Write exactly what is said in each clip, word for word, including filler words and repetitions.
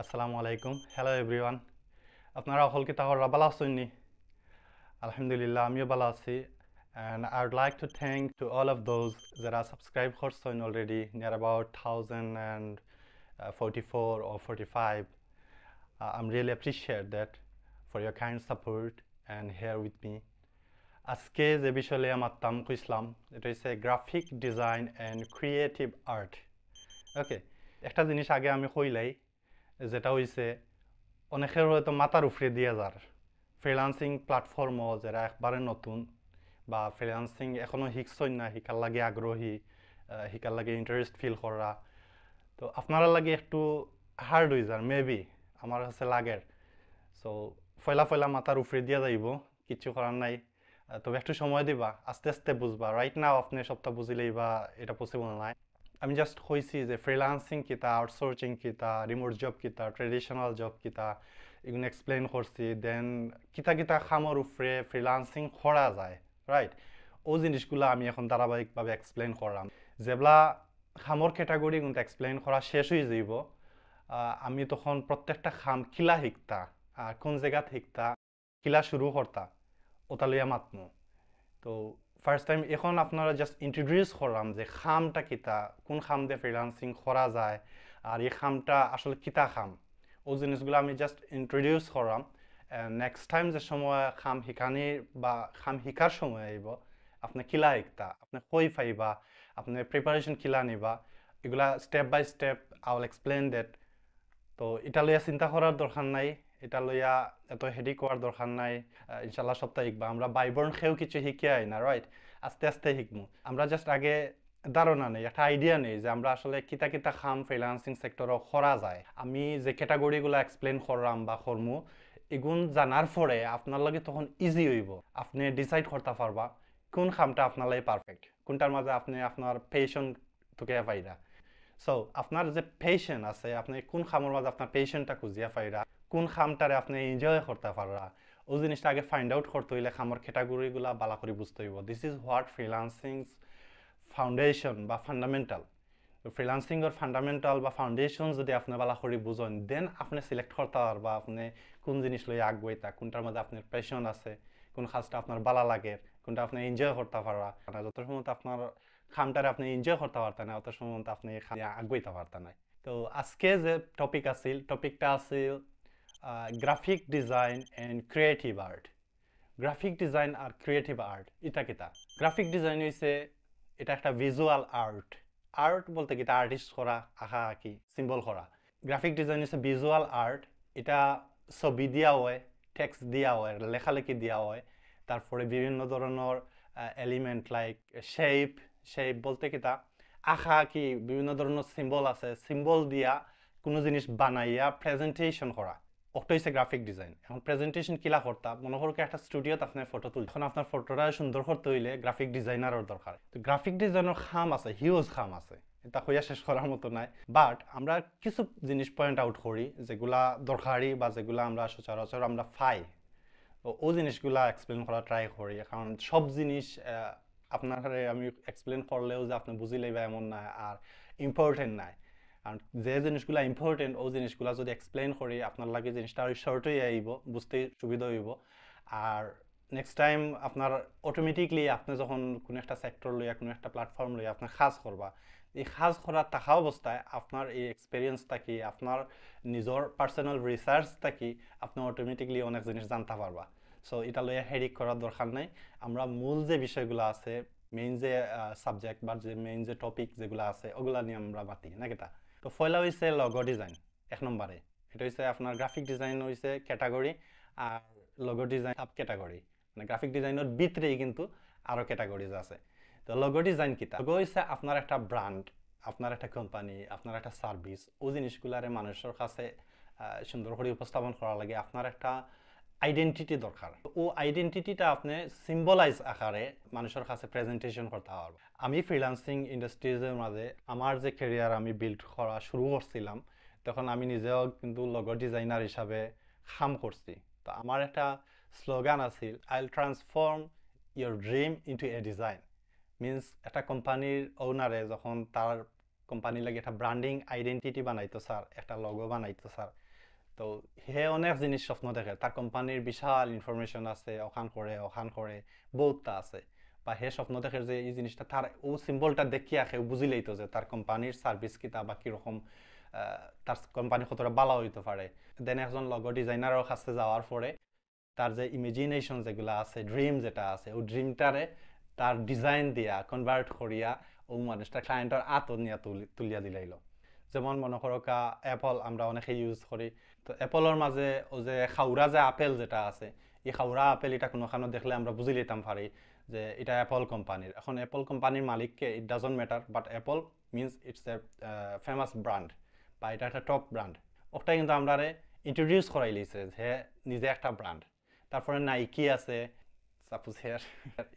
আসসালামু আলাইকুম। Hello everyone. আপনারা হকল কিতা কররা, ভালা আছইন নি? আলহামদুলিল্লাহ, আমিও ভালা আছি। And I would like to thank to all of those যারা subscribe করছইন already, near about thousand and forty-four or forty-five. Uh, I'm really appreciate that for your kind support and here with me. আজকে যে বিষয় লইয়া মাততাম কইছলাম, এটা হচ্ছে graphic design and creative art. ওকে, একটা জিনিস আগে আমি কইলাই, যেটা হইছে অনেকের হয়তো মাথার উপরে দিয়া যার ফ্রিল্যান্সিং প্ল্যাটফর্মও, যারা একবারে নতুন বা ফ্রিল্যান্সিং এখনো শিখছইন না, শিখার লাগি আগ্রহী, আহ, শিখার লাগি ইন্টারেস্ট ফিল কররা, তো আপনারা লাগি একটু হার্ড হয়ে যার মেবি, আমার কাছে লাগের। সো পয়লা পয়লা মাথার উপরে দিয়া যাইব, কিচ্ছু করার নাই। আহ, তবে একটু সময় দিবা, আস্তে আস্তে বুঝবা। রাইট নাও আপনি সবটা বুঝিলেই বা এটা পসিবল নাই। আমি জাস্ট কইছি যে ফ্রিল্যান্সিং কিতা, আউটসোর্সিং কিতা, রিমোট জব কিতা, ট্রেডিশনাল জব কিতা, এগুলো এক্সপ্লেন করছি। দেন কিতা কিতা কামর উপরে ফ্রিল্যান্সিং করা যায়, রাইট? ও জিনিসগুলো আমি এখন ধারাবাহিকভাবে এক্সপ্লেন করলাম। যেবলা কামর ক্যাটাগরি কিন্তু এক্সপ্লেন করা শেষ হয়ে যাইব, আহ, আমি তখন প্রত্যেকটা কাম কিলা শিখতা, আহ, কোন জায়গাত শিখতা, কিলা শুরু করতা, ওটা লইয়া মাতমু। তো ফার্স্ট টাইম এখন আপনারা জাস্ট ইন্ট্রোডিউস করলাম যে কামটা কিতা, কোন কাম দিয়ে ফ্রিল্যান্সিং করা যায়, আর এই কামটা আসলে কিতা কাম, ও জিনিসগুলো আমি জাস্ট ইন্ট্রোডিউস করলাম। নেক্সট টাইম যে সময় কাম শিখানি বা কাম শিখার সময় আইব, আপনি কিলা শিখতা, আপনি কই পাইবা, আপনি প্রিপারেশন কিলা নিবা, এগুলা step by step I will explain that. তো এটা লইয়া চিন্তা করার দরকার নাই, এটা লইয়া এত হেডেক হওয়ার দরকার নাই। আহ, ইনশাল্লাহ সপ্তাহে শিখবা। আমরা ভাই বোন কেউ কিছু শিখিয়া আই না, রাইট? আস্তে আস্তে শিখমু। আমরা জাস্ট আগে ধারণা নেই, একটা আইডিয়া নেই যে আমরা আসলে কিতা কিতা কাম ফ্রিল্যান্সিং সেক্টরও করা যায়। আমি যে ক্যাটাগরিগুলো এক্সপ্লেন করলাম বা করমু, এগুন জানার পরে আপনার লাগি তখন ইজি হইব, আপনি ডিসাইড করতে পারবা কোন কামটা আপনার লাগি পারফেক্ট, কোনটার মাঝে আপনি আপনার প্যাশন তুকিয়া পাইরা। সো আপনার যে প্যাশন আছে, আপনি কোন কামর মাঝে আপনার প্যাশনটা খুঁজিয়া পাইরা, কোন কামটারে আপনি এনজয় করতে পাররা, ও জিনিসটা আগে ফাইন্ড আউট করতে হইলে কামর ক্যাটাগরিগুলা ভালা করে বুঝতে হইব। This is what freelancing foundation বা ফান্ডামেন্টাল। তো ফ্রিল্যান্সিংয়ের ফান্ডামেন্টাল বা ফাউন্ডেশন যদি আপনি ভালা করে বুঝেন, দেন আপনি সিলেক্ট করতে পারবা আপনি কোন জিনিস লইয়া আগুয়াইতা, কোনটার মধ্যে আপনার প্যাশন আছে, কোন কাজটা আপনার ভালা লাগে, কোনটা আপনি এনজয় করতে পারবা। মানে যত সময় আপনার কামটারে আপনি এনজয় করতে পারতেন না, অত সময় আপনি এই কামে আগুয়াইতে পারতেন না। তো আজকে যে টপিক আছিল, টপিকটা আছিল graphic design and creative art. Graphic design আর ক্রিয়েটিভ আর্ট এটা কিতা? গ্রাফিক ডিজাইন হইছে, এটা একটা ভিজুয়াল আর্ট। আর্ট বলতে কিতা? আর্টিস্ট করা, আঁকা আঁকি, সিম্বল করা। গ্রাফিক ডিজাইন হইছে ভিজুয়াল আর্ট। এটা ছবি দিয়া হয়, টেক্সট দিয়া হয়, লেখালেখি দিয়া হয়, তারপরে বিভিন্ন ধরনের এলিমেন্ট লাইক শেপ, শেপ বলতে কিতা? আঁকা আঁকি, বিভিন্ন ধরনের সিম্বল আছে, সিম্বল দিয়া কোনো জিনিস বানাইয়া প্রেজেন্টেশন করা, ওটা হইছে গ্রাফিক ডিজাইন। এখন প্রেজেন্টেশন কিলা করতা? মনে করো কি একটা স্টুডিওত আপনি ফটো তুলতে, এখন আপনার ফটোটা সুন্দর করতে হইলে গ্রাফিক ডিজাইনারের দরকার। তো গ্রাফিক ডিজাইনের কাম আছে, হিউজ কাম আছে, এটা কইয়া শেষ করার মতো নাই। বাট আমরা কিছু জিনিস পয়েন্ট আউট করি যেগুলা দরকারি বা যেগুলা আমরা সচরাচর আমরা পাই, তো ও জিনিসগুলা এক্সপ্লেন করা ট্রাই করি, কারণ সব জিনিস আহ, আপনারে আমি এক্সপ্লেন করলেও যে আপনি বুঝি লইবা এমন না, আর ইম্পর্টেন্ট নাই। আর যে জিনিসগুলা ইম্পর্টেন্ট, ও জিনিসগুলা যদি এক্সপ্লেন করি, আপনার লাগি জিনিসটা আরো শর্ট হয়ে আইব, বুঝতে সুবিধা হইব। আর নেক্সট টাইম আপনার অটোমেটিকলি আপনি যখন কোনো একটা সেক্টর লইয়া, কোনো একটা প্ল্যাটফর্ম লইয়া আপনি কাজ করবা, এই কাজ করার থাকা অবস্থায় আপনার এই এক্সপিরিয়েন্স থাকি, আপনার নিজের পার্সোনাল রিসার্চ থাকি আপনি অটোমেটিকলি অনেক জিনিস জানতে পারবা। সো এটা লইয়া হেডেক করার দরকার নাই। আমরা মূল যে বিষয়গুলো আছে, মেইন যে সাবজেক্ট বা যে মেইন যে টপিক যেগুলো আছে, ওগুলা নিয়ে আমরা মাতি না কিতা। তো পয়লা হইছে লোগো ডিজাইন, এক নম্বরে। এটা হইছে আপনার গ্রাফিক ডিজাইন হইছে ক্যাটাগরি, আর লোগো ডিজাইন সাব ক্যাটাগরি। মানে গ্রাফিক ডিজাইনের ভিতরেই কিন্তু আরো ক্যাটাগরিজ আছে। তো লোগো ডিজাইন কিতা? লোগো হইছে আপনার একটা ব্র্যান্ড, আপনার একটা কোম্পানি, আপনার একটা সার্ভিস, ও জিনিসগুলারে মানুষের কাছে আহ, সুন্দর করে উপস্থাপন করা লাগে। আপনার একটা আইডেন্টিটি দরকার। তো ও আইডেন্টিটিটা আপনি সিম্বলাইজ আকারে মানুষের কাছে প্রেজেন্টেশন করতে পারবো। আমি ফ্রিল্যান্সিং ইন্ডাস্ট্রিজের মাঝে আমার যে ক্যারিয়ার আমি বিল্ড করা শুরু করছিলাম, তখন আমি নিজেও কিন্তু লোগো ডিজাইনার হিসাবে কাম করছি। তো আমার একটা স্লোগান আছিল, "I'll transform your dream into a design." Means একটা কোম্পানির ওনারে যখন তার কোম্পানির লাগি একটা ব্র্যান্ডিং আইডেন্টিটি বানাইতো স্যার, একটা লোগো বানাইতো স্যার, তো হে অনেক জিনিস স্বপ্ন দেখে, তার কোম্পানির বিশাল ইনফরমেশন আছে, অখান করে, অখান করে, বহুতটা আছে। বা হে স্বপ্ন দেখে যে এই জিনিসটা তার ও সিম্বলটা দেখিয়া হে বুঝি লইতো যে তার কোম্পানির সার্ভিস কিতা বা কীরকম, আহ, তার কোম্পানি কতটা ভালা হইতে পারে। দেন একজন লোগো ডিজাইনারের কাছে যাওয়ার পরে তার যে ইমাজিনেশন যেগুলা আছে, ড্রিম যেটা আছে, ও ড্রিমটারে তার ডিজাইন দিয়া কনভার্ট করিয়া ও মানুষটা ক্লায়েন্টর আতো নিয়া তুলি-, তুলিয়া দিলাইলো। যেমন মনে করো কা অ্যাপল আমরা অনেকে ইউজ করি, তো অ্যাপলর মাঝে ও যে খাউরা যে আপেল যেটা আছে, এই খাউরা আপেল এটা কোনোখানো দেখলে আমরা বুঝি লইতাম পারি যে এটা অ্যাপল কোম্পানির। এখন অ্যাপল কোম্পানির মালিককে, it doesn't matter, but Apple means it's a famous brand, বা এটা একটা টপ ব্র্যান্ড। ওটাই কিন্তু আমরারে ইন্ট্রোডিউস করাই লইছে যে নিজে একটা ব্র্যান্ড। তারপরে নাইকি আছে, সাপোজ হেয়ার,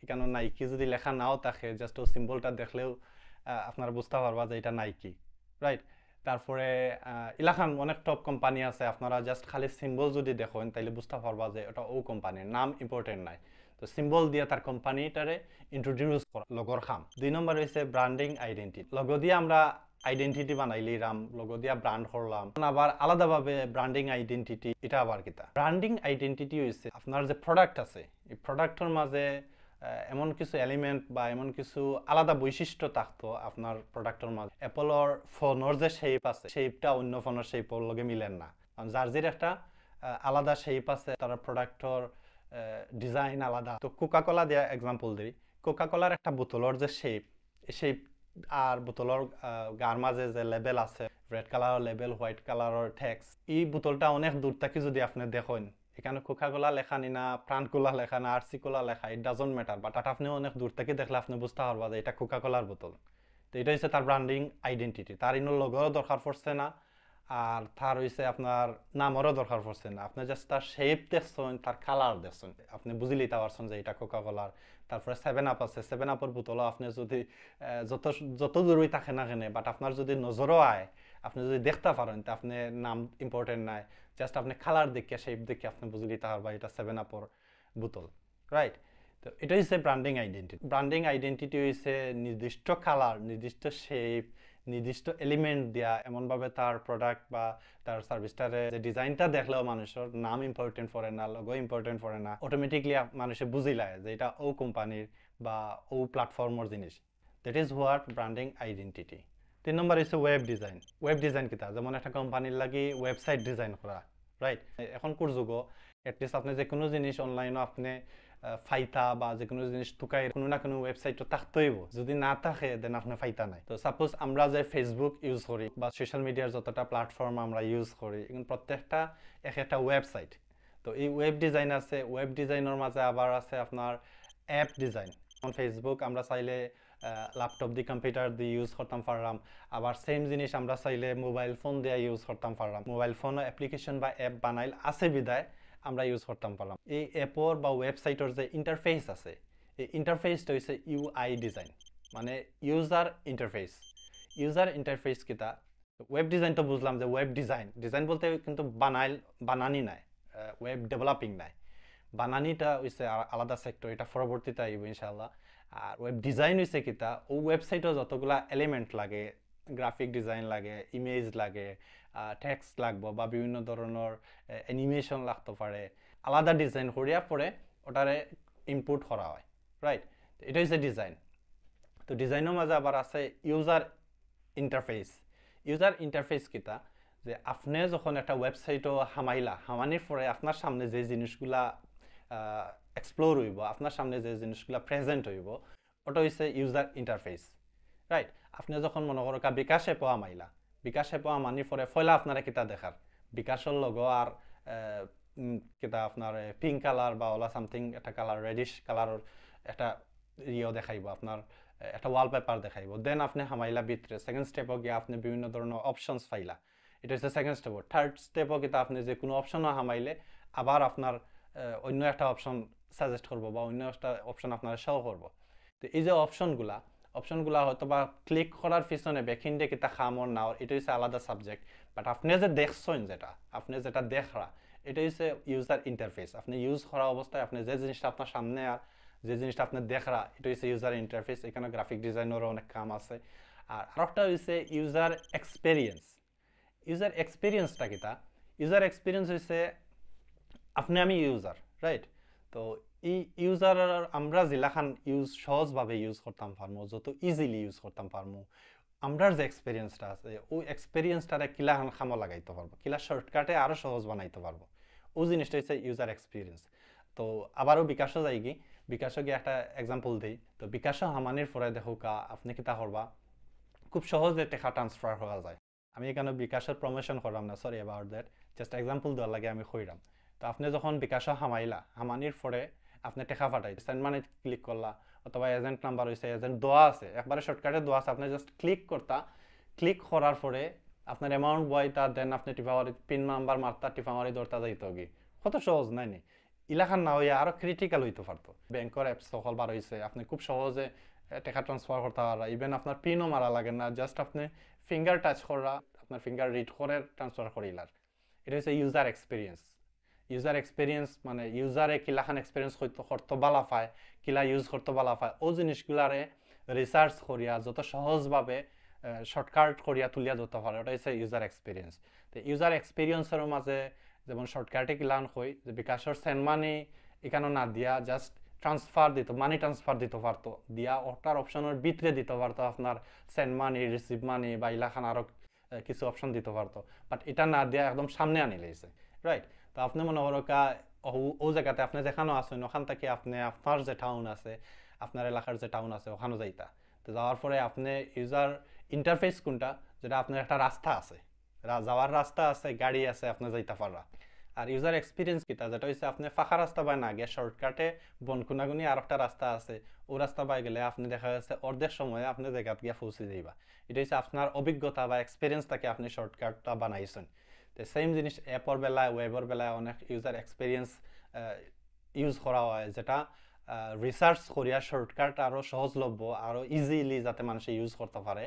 এখানে নাইকি যদি লেখা নাও থাকে, জাস্ট ও সিম্বলটা দেখলেও, আহ, আপনারা বুঝতে পারবা যে এটা নাইকি, রাইট? তারপরে, আহ, ইলাখান অনেক টপ কোম্পানি আছে, আপনারা জাস্ট খালি সিম্বল যদি দেখেন, তাইলে বুঝতে পারবা যে এটা ও কোম্পানির, নাম ইম্পর্টেন্ট নাই। তো সিম্বল দিয়া তার কোম্পানিটারে ইন্ট্রোডিউস করা লোগোর কাম। দুই নম্বর হইছে ব্র্যান্ডিং আইডেন্টিটি। লোগো দিয়ে আমরা আইডেন্টিটি বানাইলিরাম, লোগো দিয়া ব্র্যান্ড করলাম। এখন আবার আলাদাভাবে ব্র্যান্ডিং আইডেন্টিটি, এটা আবার কিতা? ব্র্যান্ডিং আইডেন্টিটি হইছে আপনার যে প্রোডাক্ট আছে, এই প্রোডাক্টর মাঝে, আহ, এমন কিছু এলিমেন্ট বা এমন কিছু আলাদা বৈশিষ্ট্য থাকতো আপনার প্রোডাক্টর মাঝে। অ্যাপলর ফোনর যে শেপ আছে, শেপটা অন্য ফোনর শেপর লগে মিলের না, কারণ যার যার একটা, আহ, আলাদা শেপ আছে, তার প্রোডাক্টর, আহ, ডিজাইন আলাদা। তো কোকা কোলা দিয়া এক্সাম্পল দিই, কোকা কোলার একটা বোতলর যে শেপ, এই শেপ আর বোতলর, আহ, গার মাঝে যে লেবেল আছে, রেড কালারর লেবেল, হোয়াইট কালারর টেক্সট, এই বোতলটা অনেক দূর থাকি যদি আপনি দেখেন, এখানে কোকা কোলা লেখা নি না, প্রাণ কোলা লেখা না, আরসি কোলা লেখা, it doesn't matter, but আপনি অনেক দূর থাকি দেখলে আপনি বুঝতে পারবা যে এটা কোকা কোলার বোতল। তো এটা হইছে তার ব্র্যান্ডিং আইডেন্টিটি। তার ইনো লোগোরও দরকার পড়ছে না, আর তার হইছে আপনার নামরও দরকার পড়ছে না। আপনি জাস্ট তার শেপ দেখছেন, তার কালার দেখছেন, আপনি বুঝি লইতে পারছেন যে এটা কোকা কোলার। তারপরে সেভেন আপ আছে, সেভেন আপর বোতলও আপনি যদি, আহ, যত, যত দূরই থাকে না কেনে, বাট আপনার যদি নজরও আয়, আপনি যদি দেখতে পারেন, তো আপনি নাম ইম্পর্টেন্ট নাই, জাস্ট আপনি কালার দেখে, শেপ দেখে আপনি বুঝি লইতে পারবা এটা সেভেন আপর বোতল, রাইট? তো এটা হইছে ব্র্যান্ডিং আইডেন্টিটি। ব্র্যান্ডিং আইডেন্টিটি হইছে নির্দিষ্ট কালার, নির্দিষ্ট শেপ, নির্দিষ্ট এলিমেন্ট দিয়া এমনভাবে তার প্রোডাক্ট বা তার সার্ভিসটারে যে ডিজাইনটা দেখলেও মানুষের নাম ইম্পর্টেন্ট পড়ে না, লোগো ইম্পর্টেন্ট পড়ে না, অটোমেটিকলি মানুষে বুঝিলায় যে এটা ও কোম্পানির বা ও প্ল্যাটফর্মর জিনিস। That is what branding identity. তিন নম্বর হইছে ওয়েব ডিজাইন। ওয়েব ডিজাইন কিতা? যেমন একটা কোম্পানির লাগি ওয়েবসাইট ডিজাইন করা, রাইট? এখন কুর যুগো, অ্যাটলিস্ট আপনি যে কোনো জিনিস অনলাইনও আপনি, আহ, ফাইতা বা যে কোনো জিনিস তুকাই কোনো না কোনো ওয়েবসাইট তো থাকতে হইব। যদি না থাকে, দেন আপনি ফাইতা নাই। তো সাপোজ আমরা যে Facebook ইউজ করি বা সোশ্যাল মিডিয়ার যতটা প্ল্যাটফর্ম আমরা ইউজ করি, এখন প্রত্যেকটা এক একটা ওয়েবসাইট। তো এই ওয়েব ডিজাইন আছে, ওয়েব ডিজাইনর মাঝে আবার আছে আপনার অ্যাপ ডিজাইন। এখন Facebook আমরা চাইলে, আহ, ল্যাপটপ দি, কম্পিউটার দি ইউজ করতাম পারলাম। আবার সেম জিনিস আমরা চাইলে মোবাইল ফোন দিয়া ইউজ করতাম পারলাম। মোবাইল ফোনও অ্যাপ্লিকেশন বা অ্যাপ বানাইল আছে বিধায় আমরা ইউজ করতাম পারলাম। এই অ্যাপর বা ওয়েবসাইটর যে ইন্টারফেস আছে, এই ইন্টারফেসটা হইছে ইউআই ডিজাইন, মানে ইউজার ইন্টারফেস। ইউজার ইন্টারফেস কিতা? ওয়েব ডিজাইন তো বুঝলাম যে ওয়েব ডিজাইন, ডিজাইন বলতে কিন্তু বানাইল, বানানি নাই, আহ, ওয়েব ডেভেলপিং নাই। বানানিটা হইছে আ-, আলাদা সেক্টর, এটা পরবর্তীতে আইব ইনশাআল্লাহ। আর ওয়েব ডিজাইন হইছে কিতা, ও ওয়েবসাইটও যতগুলা এলিমেন্ট লাগে, গ্রাফিক ডিজাইন লাগে, ইমেজ লাগে, আহ, টেক্সট লাগবো বা বিভিন্ন ধরনের, আহ, অ্যানিমেশন লাগতে পারে, আলাদা ডিজাইন করিয়া পরে ওটারে ইনপুট করা হয়, রাইট? এটা হইছে ডিজাইন। তো ডিজাইনর মাঝে আবার আছে ইউজার ইন্টারফেস। ইউজার ইন্টারফেস কিতা? যে আপনি যখন একটা ওয়েবসাইটও হামাইলা, হামানির পরে আপনার সামনে যে জিনিসগুলা, আহ, এক্সপ্লোর হইব, আপনার সামনে যে জিনিসগুলা প্রেজেন্ট হইব, ওটা হইছে ইউজার ইন্টারফেস, রাইট? আপনি যখন মনে করো কা বিকাশ অ্যাপও হামাইলা, বিকাশ অ্যাপও হামানির পরে পয়লা আপনারা কিতা দেখার? বিকাশর লোগো আর, আহ, উম, কিতা আপনার, এ, পিঙ্ক কালার বা ওলা সামথিং একটা কালার, রেডিশ কালারর একটা ইয়েও দেখাইব আপনার, এ, একটা ওয়ালপেপার দেখাইব। দেন আপনি হামাইলা ভিতরে, সেকেন্ড স্টেপও গিয়া আপনি বিভিন্ন ধরনের অপশনস পাইলা। এটা হচ্ছে সেকেন্ড স্টেপ। থার্ড স্টেপও কিতা আপনি যে কোনো অপশনও হামাইলে আবার আপনার, এ, অন্য একটা অপশন সাজেস্ট করব বা অন্য একটা অপশন আপনারা শো করব। তো এই যে অপশনগুলা, অপশনগুলা হয়তো বা ক্লিক করার পিছনে ব্যাকএন্ডে কিতা কাম অর না অর, এটা হচ্ছে আলাদা সাবজেক্ট। বাট আপনি যে দেখছেন যেটা, আপনি যেটা দেখরা, এটা হচ্ছে ইউজার ইন্টারফেস। আপনি ইউজ করা অবস্থায় আপনি যে জিনিসটা আপনার সামনে আর যে জিনিসটা আপনি দেখরা, এটা হচ্ছে ইউজার ইন্টারফেস। এখানে গ্রাফিক ডিজাইনারও অনেক কাম আছে। আর আরেকটা হচ্ছে ইউজার এক্সপিরিয়েন্স। ইউজার এক্সপিরিয়েন্সটা কিতা? ইউজার এক্সপিরিয়েন্স হইছে আপনি আমি ইউজার, রাইট? তো এই ইউজার আমরা যেলাখান ইউজ সহজভাবে ইউজ করতাম পারমু, যত ইজিলি ইউজ করতাম পারমু, আমরার যে এক্সপিরিয়েন্সটা আছে, ওই এক্সপিরিয়েন্সটারে কিলাখান কামো লাগাইতে পারবো, কিলা শর্টকাটে আরও সহজ বানাইতে পারবো, ওই জিনিসটা হচ্ছে ইউজার এক্সপিরিয়েন্স। তো আবারও বিকাশও যাইগি, বিকাশও গিয়ে একটা এক্সাম্পল দেই। তো বিকাশও হামানির পরে দেখউক্কা, আপনি কিতা করবা, খুব সহজে টেকা ট্রান্সফার করা যায়। আমি এখানো বিকাশর প্রমোশন করলাম না, sorry about that, just example দেওয়ার লাগি আমি কইরাম। তো আপনি যখন বিকাশও হামাইলা, হামানির পরে আপনি টেকা পাঠাই, সেন্ড মানি ক্লিক করলা, অথবা এজেন্ট নাম্বার হইছে, এজেন্ট দেওয়া আছে, একবারে শর্টকাটে দেওয়া আছে, আপনি জাস্ট ক্লিক করতা, ক্লিক করার পরে আপনার অ্যামাউন্ট বওয়াইতা, দেন আপনি টিপা মারি, পিন নাম্বার মারতা, টিপা মারি ধরতা যাইতো গি। কত সহজ নায় নি? ইলাখান না হইয়া আরো ক্রিটিক্যাল হইতো পারতো। ব্যাংকর অ্যাপস সকল বার হইছে, আপনি খুব সহজে, এ, টেকা ট্রান্সফার করতা পাররা, ইভেন আপনার পিনও মারা লাগে না, জাস্ট আপনি ফিঙ্গার টাচ কররা, আপনার ফিঙ্গার রিড করে ট্রান্সফার করিলার। এটা হচ্ছে ইউজার এক্সপিরিয়েন্স। ইউজার এক্সপিরিয়েন্স মানে ইউজারে কিলাখান এক্সপিরিয়েন্স করতো, করতো বালা পায়, কিলা ইউজ করতো বালা পায়, ও জিনিসগুলারে রিসার্চ করিয়া যত সহজভাবে, এ, শর্টকাট করিয়া তুলিয়া ধরতে পারে, ওটা হচ্ছে ইউজার এক্সপিরিয়েন্স। তো ইউজার এক্সপিরিয়েন্সের মাঝে যেমন শর্টকাটে কিলান কই যে বিকাশর সেন্ড মানি এখানো না দিয়া জাস্ট ট্রান্সফার দিত, মানি ট্রান্সফার দিত পারতো, দিয়া ওটার অপশনের ভিতরে দিত পারতো আপনার সেন্ড মানি, রিসিভ মানি বা ইলাখান আরো, এ, কিছু অপশন দিত পারতো, বাট এটা না দিয়া একদম সামনে আনি লাইছে, রাইট? তো আপনি মনে করউক্কা ও, ও জায়গাতে আপনি যেখানো আছেন, ওখান থেকে আপনি আপনার যে টাউন আছে, আপনার এলাকার যে টাউন আছে, ওখানো যাইতা। তো যাওয়ার পরে আপনি ইউজার ইন্টারফেস কোনটা, যেটা আপনার একটা রাস্তা আছে, রা-, যাওয়ার রাস্তা আছে, গাড়ি আছে, আপনি যাইতা পাররা। আর ইউজার এক্সপিরিয়েন্স কিতা, যেটা হইছে আপনি ফাঁকা রাস্তা বায় না গিয়া শর্টকাটে বন কুনাগুনি আর একটা রাস্তা আছে, ও রাস্তা বায় গেলে আপনি দেখা গেছে অর্ধেক সময়ে আপনি জায়গাত গিয়া পৌঁছে যাইবা। এটা হইছে আপনার অভিজ্ঞতা বা এক্সপিরিয়েন্স থেকে আপনি শর্টকাটটা বানাইছেন। তো সেম জিনিস অ্যাপর বেলায়, ওয়েবর বেলায় অনেক ইউজার এক্সপিরিয়েন্স ইউজ করা হয়, যেটা রিসার্চ করিয়া শর্টকাট আরো সহজলভ্য, আরো ইজিলি যাতে মানুষে ইউজ করতে পারে,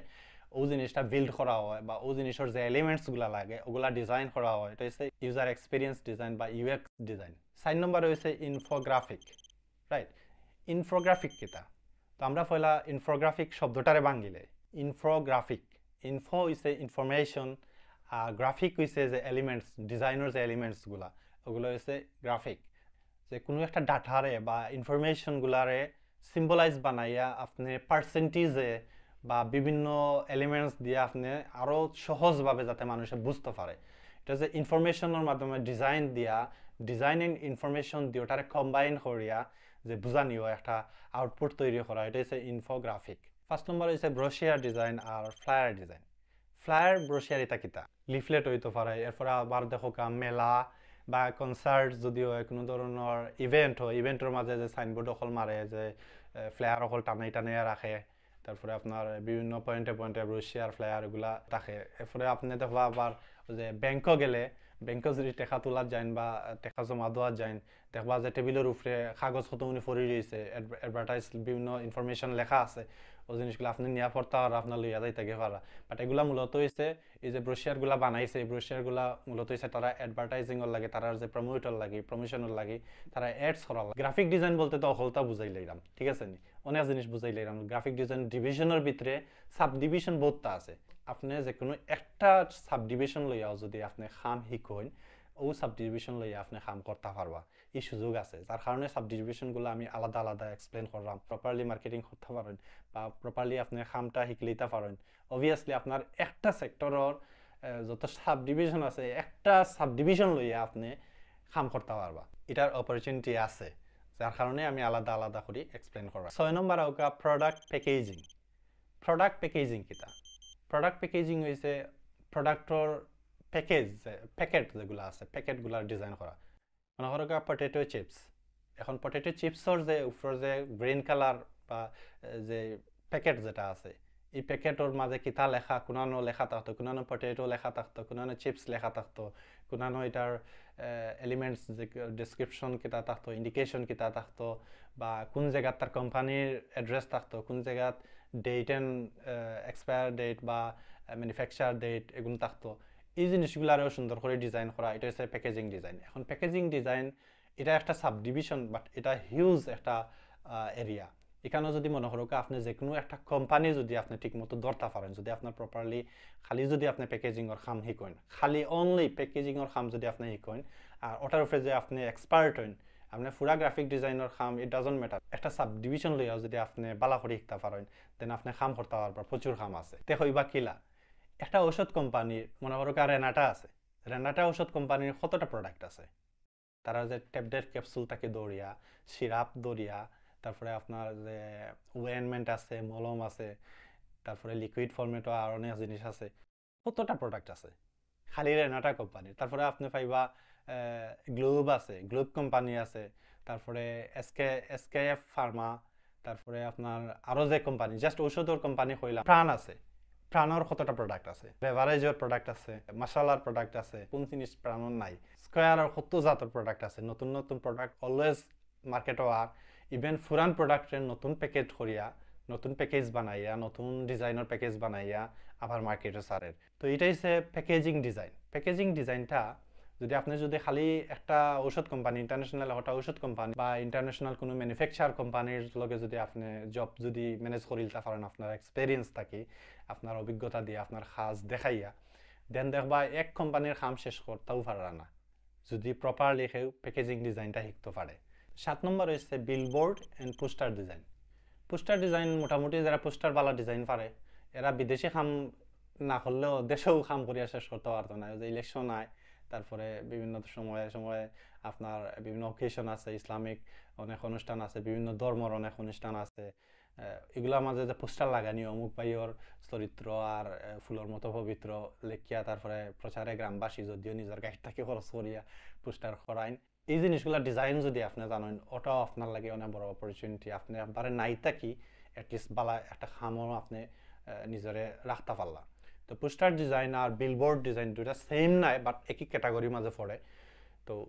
ও জিনিসটা বিল্ড করা হয় বা ও জিনিসের যে এলিমেন্টস গুলা লাগে ওগুলা ডিজাইন করা হয়, এটা হচ্ছে ইউজার এক্সপিরিয়েন্স ডিজাইন বা ইউএক্স ডিজাইন। চার নম্বরে হচ্ছে ইনফোগ্রাফিক, রাইট? ইনফোগ্রাফিক কিতা? তো আমরা পয়লা ইনফোগ্রাফিক শব্দটারে ভাঙিলে, ইনফোগ্রাফিক, ইনফো হইছে ইনফরমেশন, আর গ্রাফিক হইছে যে এলিমেন্টস, ডিজাইনের যে এলিমেন্টস গুলা, ওগুলো হইছে গ্রাফিক। যে কোনো একটা ডাটারে বা ইনফরমেশন গুলারে সিম্বলাইজ বানাইয়া আপনি পার্সেন্টেজে বা বিভিন্ন এলিমেন্টস দিয়ে আপনি আরো সহজভাবে যাতে মানুষে বুঝতে পারে, এটা যে ইনফরমেশনের মাধ্যমে ডিজাইন দিয়া, ডিজাইনিং ইনফরমেশন দিয়ে ওটারে কম্বাইন করিয়া যে বুঝানিও একটা আউটপুট তৈরি করা, এটা হচ্ছে ইনফোগ্রাফিক। ফার্স্ট নম্বর হচ্ছে ব্রোশিয়ার ডিজাইন আর ফ্লায়ার ডিজাইন। ফ্লায়ার, ব্রোশিয়ার এটা কিতা? লিফলেট হইতে পারে, এরপরে আবার দেখউক্কা মেলা বা কনসার্ট যদি হয়, কোনো ধরনের ইভেন্ট হয়, ইভেন্টের মাঝে যে সাইনবোর্ড অকল মারে, যে ফ্লায়ার অকল টানাই টানাই রাখে, তারপরে আপনার বিভিন্ন পয়েন্টে পয়েন্টে ব্রোশিয়ার ফ্লায়ার এগুলা থাকে। এরপরে আপনি দেখবা আবার ওই যে ব্যাংকও গেলে, ব্যাংকও যদি টেকা তোলার যাইন বা টেকা জমা দেওয়ার যাইন, দেখবা যে টেবিলের উপরে কাগজ কতগুলি পড়ি রইছে, অ্যাডভার্টাইজ, বিভিন্ন ইনফরমেশন লেখা আছে, ওই জিনিসগুলো আপনি নিয়া পড়তা আর আপনার লইয়া যাইতা গিয়া পাররা। বাট এগুলা মূলত হইছে এই যে ব্রোশিয়ার গুলা বানাইছে, এই ব্রোশিয়ার গুলা মূলত হইছে তারা অ্যাডভার্টাইজিং এর লাগি, তারার যে প্রমোটর লাগি, প্রমোশনের লাগি, তারা অ্যাডস করার লাগি। গ্রাফিক ডিজাইন বলতে তো অকলতা বুঝাই লাইলাম, ঠিক আছে নি? অনেক জিনিস বুঝাই লাইলাম। গ্রাফিক ডিজাইন ডিভিশনের ভিতরে সাব ডিভিশন বহুতটা আছে। আপনি যে কোনো একটা সাব ডিভিশন লইয়াও যদি আপনি কাম শিখইন, ও সাব ডিভিশন লইয়া আপনি কাম করতে পারবা, এই সুযোগ আছে। যার কারণে সাব ডিভিশন গুলো আমি আলাদা আলাদা এক্সপ্লেন করলাম। প্রপারলি মার্কেটিং করতে পারেন বা প্রপারলি আপনি কামটা শিখলিতে পারেন। অবভিয়াসলি আপনার একটা সেক্টরর যত সাব ডিভিশন আছে, একটা সাব ডিভিশন লইয়া আপনি কাম করতে পারবা, এটার অপরচুনিটি আছে, যার কারণে আমি আলাদা আলাদা করি এক্সপ্লেন করলাম। ছয় নম্বর আউক্কা প্রোডাক্ট প্যাকেজিং। প্রোডাক্ট প্যাকেজিং কিতা? প্রোডাক্ট প্যাকেজিং হইছে প্রোডাক্টর প্যাকেজ, প্যাকেট যেগুলা আছে, প্যাকেটগুলার ডিজাইন করা। মনে করো পটেটো চিপস, এখন পটেটো চিপসর যে উপরে যে গ্রিন কালার বা, এ, যে প্যাকেট যেটা আছে, এই প্যাকেটর মাঝে কিতা লেখা, কুনানো লেখা থাকতো, কুনানো পটেটো লেখা থাকতো, কুনানো চিপস লেখা থাকতো, কুনানো এটার, এ, এলিমেন্টস যে ডেসক্রিপশন কিতা থাকতো, ইন্ডিকেশন কিতা থাকতো, বা কোন জায়গাত তার কোম্পানির অ্যাড্রেস থাকতো, কোন জায়গাত ডেট এন্ড এক্সপায়ার ডেট বা ম্যানুফ্যাকচার ডেট এগুলো থাকতো। এই জিনিসগুলো আরও সুন্দর করে ডিজাইন করা, এটা হচ্ছে প্যাকেজিং ডিজাইন। এখন প্যাকেজিং ডিজাইন এটা একটা সাব ডিভিশন, বাট এটা হিউজ একটা এরিয়া। এখানো যদি মনে করো আপনি যে কোনো একটা কোম্পানি যদি আপনি ঠিকমতো ধরতা পারেন, যদি আপনার প্রপারলি খালি যদি আপনি প্যাকেজিংর কাম শিকইন, খালি অনলি প্যাকেজিংর কাম যদি আপনি শিকইন, আর ওটার উপরে যে আপনি এক্সপার্ট হইন, আপনি পুরা graphic designer come, it doesn't matter, একটা সাব ডিভিশন লইয়াও যদি আপনি বালা করে শিখতা পারেন, দেন আপনি কাম করতা পারবা, প্রচুর কাম আছে। তে কইবা কিলা? একটা ঔষধ কোম্পানির, মনে করো রেনাটা আছে, রেনাটা ঔষধ কোম্পানির কতটা প্রোডাক্ট আছে? তারা যে ট্যাবলেট ক্যাপসুল থাকি ধরিয়া, সিরাপ ধরিয়া, তারপরে আপনার যে ওয়েনমেন্ট আছে, মলম আছে, তারপরে লিকুইড ফরম্যাটও আর অনেক জিনিস আছে। কতটা প্রোডাক্ট আছে খালি রেনাটা কোম্পানির? তারপরে আপনি পাইবা গ্লোব আছে, গ্লোব কোম্পানি আছে, তারপরে এসকে এসকেএফ ফার্মা, তারপরে আপনার আরও যে কোম্পানি, জাস্ট ঔষধর কোম্পানি কইলাম, প্রাণ আছে, প্রাণর কতটা প্রোডাক্ট আছে, বেভারেজর প্রোডাক্ট আছে, মশালার প্রোডাক্ট আছে, কোন জিনিস প্রাণর নাই? স্কোয়ারর কত জাতর প্রোডাক্ট আছে, নতুন নতুন প্রোডাক্ট অলওয়েজ মার্কেটও আর ইভেন পুরান প্রোডাক্টরে নতুন প্যাকেজ করিয়া, নতুন প্যাকেজ বানাইয়া, নতুন ডিজাইনর প্যাকেজ বানাইয়া আবার মার্কেটে ছাড়ের। তো এটা হচ্ছে প্যাকেজিং ডিজাইন। প্যাকেজিং ডিজাইনটা যদি আপনি যদি খালি একটা ঔষধ কোম্পানি, ইন্টারন্যাশনাল একটা ঔষধ কোম্পানি বা ইন্টারন্যাশনাল কোনো ম্যানুফ্যাকচার কোম্পানির লগে যদি আপনি জব যদি ম্যানেজ করিলতা পারেন, আপনার এক্সপিরিয়েন্স থাকি, আপনার অভিজ্ঞতা দিয়ে, আপনার কাজ দেখাইয়া, দেন দেখবা এক কোম্পানির কাম শেষ করতেও পাররা না যদি প্রপারলি কেউ প্যাকেজিং ডিজাইনটা শিখতে পারে। সাত নম্বর হচ্ছে billboard and poster design. Poster design মোটামুটি যারা পোস্টার বালা ডিজাইন পারে, এরা বিদেশে কাম না করলেও দেশেও কাম করিয়া শেষ করতে পারতো না। ওই যে ইলেকশন আয়, তারপরে বিভিন্ন সময়ে সময়ে আপনার বিভিন্ন অকেশন আছে, ইসলামিক অনেক অনুষ্ঠান আছে, বিভিন্ন ধর্মর অনেক অনুষ্ঠান আছে, আহ, এগুলার মাঝে যে পোস্টার লাগানি, অমুক ভাইয়র চরিত্র আর, আহ, ফুলর মতো পবিত্র লেখিয়া, তারপরে প্রচারে গ্রামবাসী যদিও নিজের গাড়ি থাকি খরচ করিয়া পোস্টার করাইন। এই জিনিসগুলা ডিজাইন যদি আপনি জানেন, ওটাও আপনার লাগি অনেক বড় অপরচুনিটি। আপনি একবারে নাই থাকি অ্যাটলিস্ট বালা একটা কামও আপনি, আহ, নিজরে রাখতে পারলা। তো পোস্টার ডিজাইন আর বিলবোর্ড ডিজাইন দুইটা সেম নাই, বাট একই ক্যাটাগরির মাঝে পড়ে। তো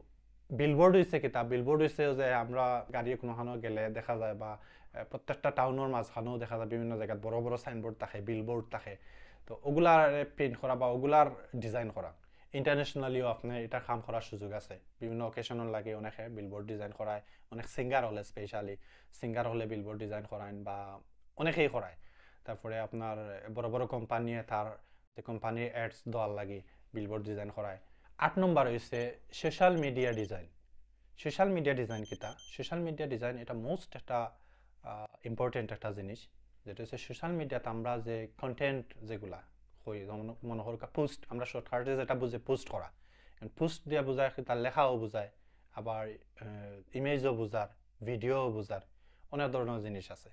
বিলবোর্ড হইছে কিতা? বিলবোর্ড হইছে যে আমরা গাড়ি কোনোখানো গেলে দেখা যায় বা, আহ, প্রত্যেকটা টাউনর মাঝখানেও দেখা যায় বিভিন্ন জায়গাত বড় বড় সাইনবোর্ড থাকে, বিলবোর্ড থাকে। তো ওগুলার প্রিন্ট করা বা ওগুলার ডিজাইন করা, ইন্টারন্যাশনালিও আপনি এটা কাম করার সুযোগ আছে। বিভিন্ন অকেশনর লাগি অনেকে বিলবোর্ড ডিজাইন করায়, অনেক সিঙ্গার হলে স্পেশালি, সিঙ্গার হলে বিলবোর্ড ডিজাইন করাইন বা অনেকেই করায়। তারপরে আপনার বড় বড় কোম্পানিয়ে তার যে কোম্পানির অ্যাডস দেওয়ার লাগি বিলবোর্ড ডিজাইন করায়। আট নম্বর হইছে social media design. Social media design কিতা? সোশ্যাল মিডিয়া ডিজাইন এটা মোস্ট একটা, আহ, ইম্পর্টেন্ট একটা জিনিস, যেটা হচ্ছে সোশ্যাল মিডিয়াত আমরা যে কন্টেন্ট যেগুলা কই, যেমন মনে করুক পোস্ট, আমরা শর্টকাটে যেটা বুঝে পোস্ট করা, পোস্ট দিয়ে বোঝায় কিতা, লেখাও বোঝায়, আবার, আহ, ইমেজও বোঝার, ভিডিওও বোঝার, অনেক ধরনের জিনিস আছে।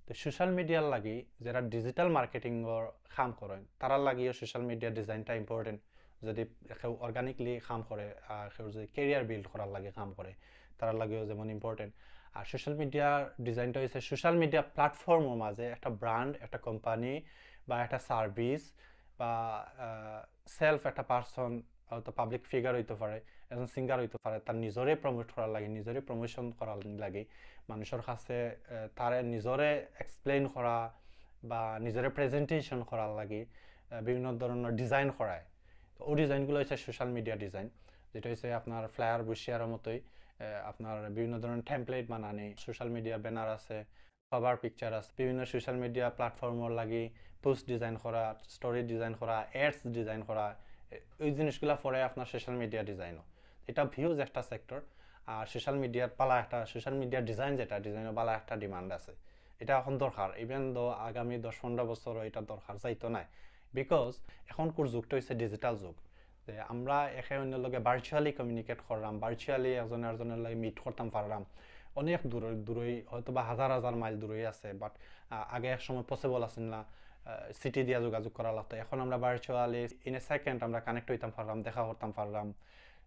তো সোশ্যাল মিডিয়ার লাগি যারা ডিজিটাল মার্কেটিংর কাম করেন, তারার লাগিও সোশ্যাল মিডিয়া ডিজাইনটা ইম্পর্টেন্ট। যদি কেউ অর্গানিকলি কাম করে আর কেউ যদি ক্যারিয়ার বিল্ড করার লাগি কাম করে, তারার লাগিও যেমন ইম্পর্টেন্ট। আর সোশ্যাল মিডিয়া ডিজাইনটা হচ্ছে সোশ্যাল মিডিয়া প্ল্যাটফর্মর মাঝে একটা ব্র্যান্ড, একটা কোম্পানি বা একটা সার্ভিস বা, আহ, সেলফ একটা পার্সন, হয়তো পাবলিক ফিগার হইতে পারে, একজন সিঙ্গার হইতে পারে, তার নিজরে প্রমোট করার লাগি, নিজরে প্রমোশন করার লাগি, মানুষের কাছে, আহ, তারে নিজরে এক্সপ্লেইন করা বা নিজরে প্রেজেন্টেশন করার লাগি, আহ, বিভিন্ন ধরনের ডিজাইন করায়। তো ওই ডিজাইনগুলো হচ্ছে সোশ্যাল মিডিয়া ডিজাইন, যেটা হচ্ছে আপনার ফ্লায়ার, ব্রোশিয়ারের মতোই, আহ, আপনার বিভিন্ন ধরনের টেমপ্লেট বানানি, সোশ্যাল মিডিয়া ব্যানার আছে, কভার পিকচার আছে, বিভিন্ন সোশ্যাল মিডিয়া প্ল্যাটফর্মর লাগি পোস্ট ডিজাইন করা, স্টোরি ডিজাইন করা, অ্যাডস ডিজাইন করা, এ-, ওই জিনিসগুলা পড়ে আপনার সোশ্যাল মিডিয়া ডিজাইনও। এটা হিউজ একটা সেক্টর। আর সোশ্যাল মিডিয়ার বালা একটা, সোশ্যাল মিডিয়া ডিজাইন যেটা, ডিজাইনও বালা একটা ডিমান্ড আছে। এটা এখন দরকার, ইভেন দো আগামী দশ পনেরো বছরও এটা দরকার যাইতো নাই, বিকজ এখনকুর যুগটা হচ্ছে ডিজিটাল যুগ। যে আমরা একে অন্যর লগে ভার্চুয়ালি কমিউনিকেট করলাম, ভার্চুয়ালি একজন আরজনের লগে মিট করতাম পারলাম, অনেক দূরে দূরেই, হয়তো বা হাজার হাজার মাইল দূরেই আছে, বাট আগে এক সময় পসিবল আছিল না, চিঠি দিয়া যোগাযোগ করা লাগতো। এখন আমরা ভার্চুয়ালি ইন এ সেকেন্ড আমরা কানেক্ট হইতাম পারলাম, দেখা করতাম পারলাম।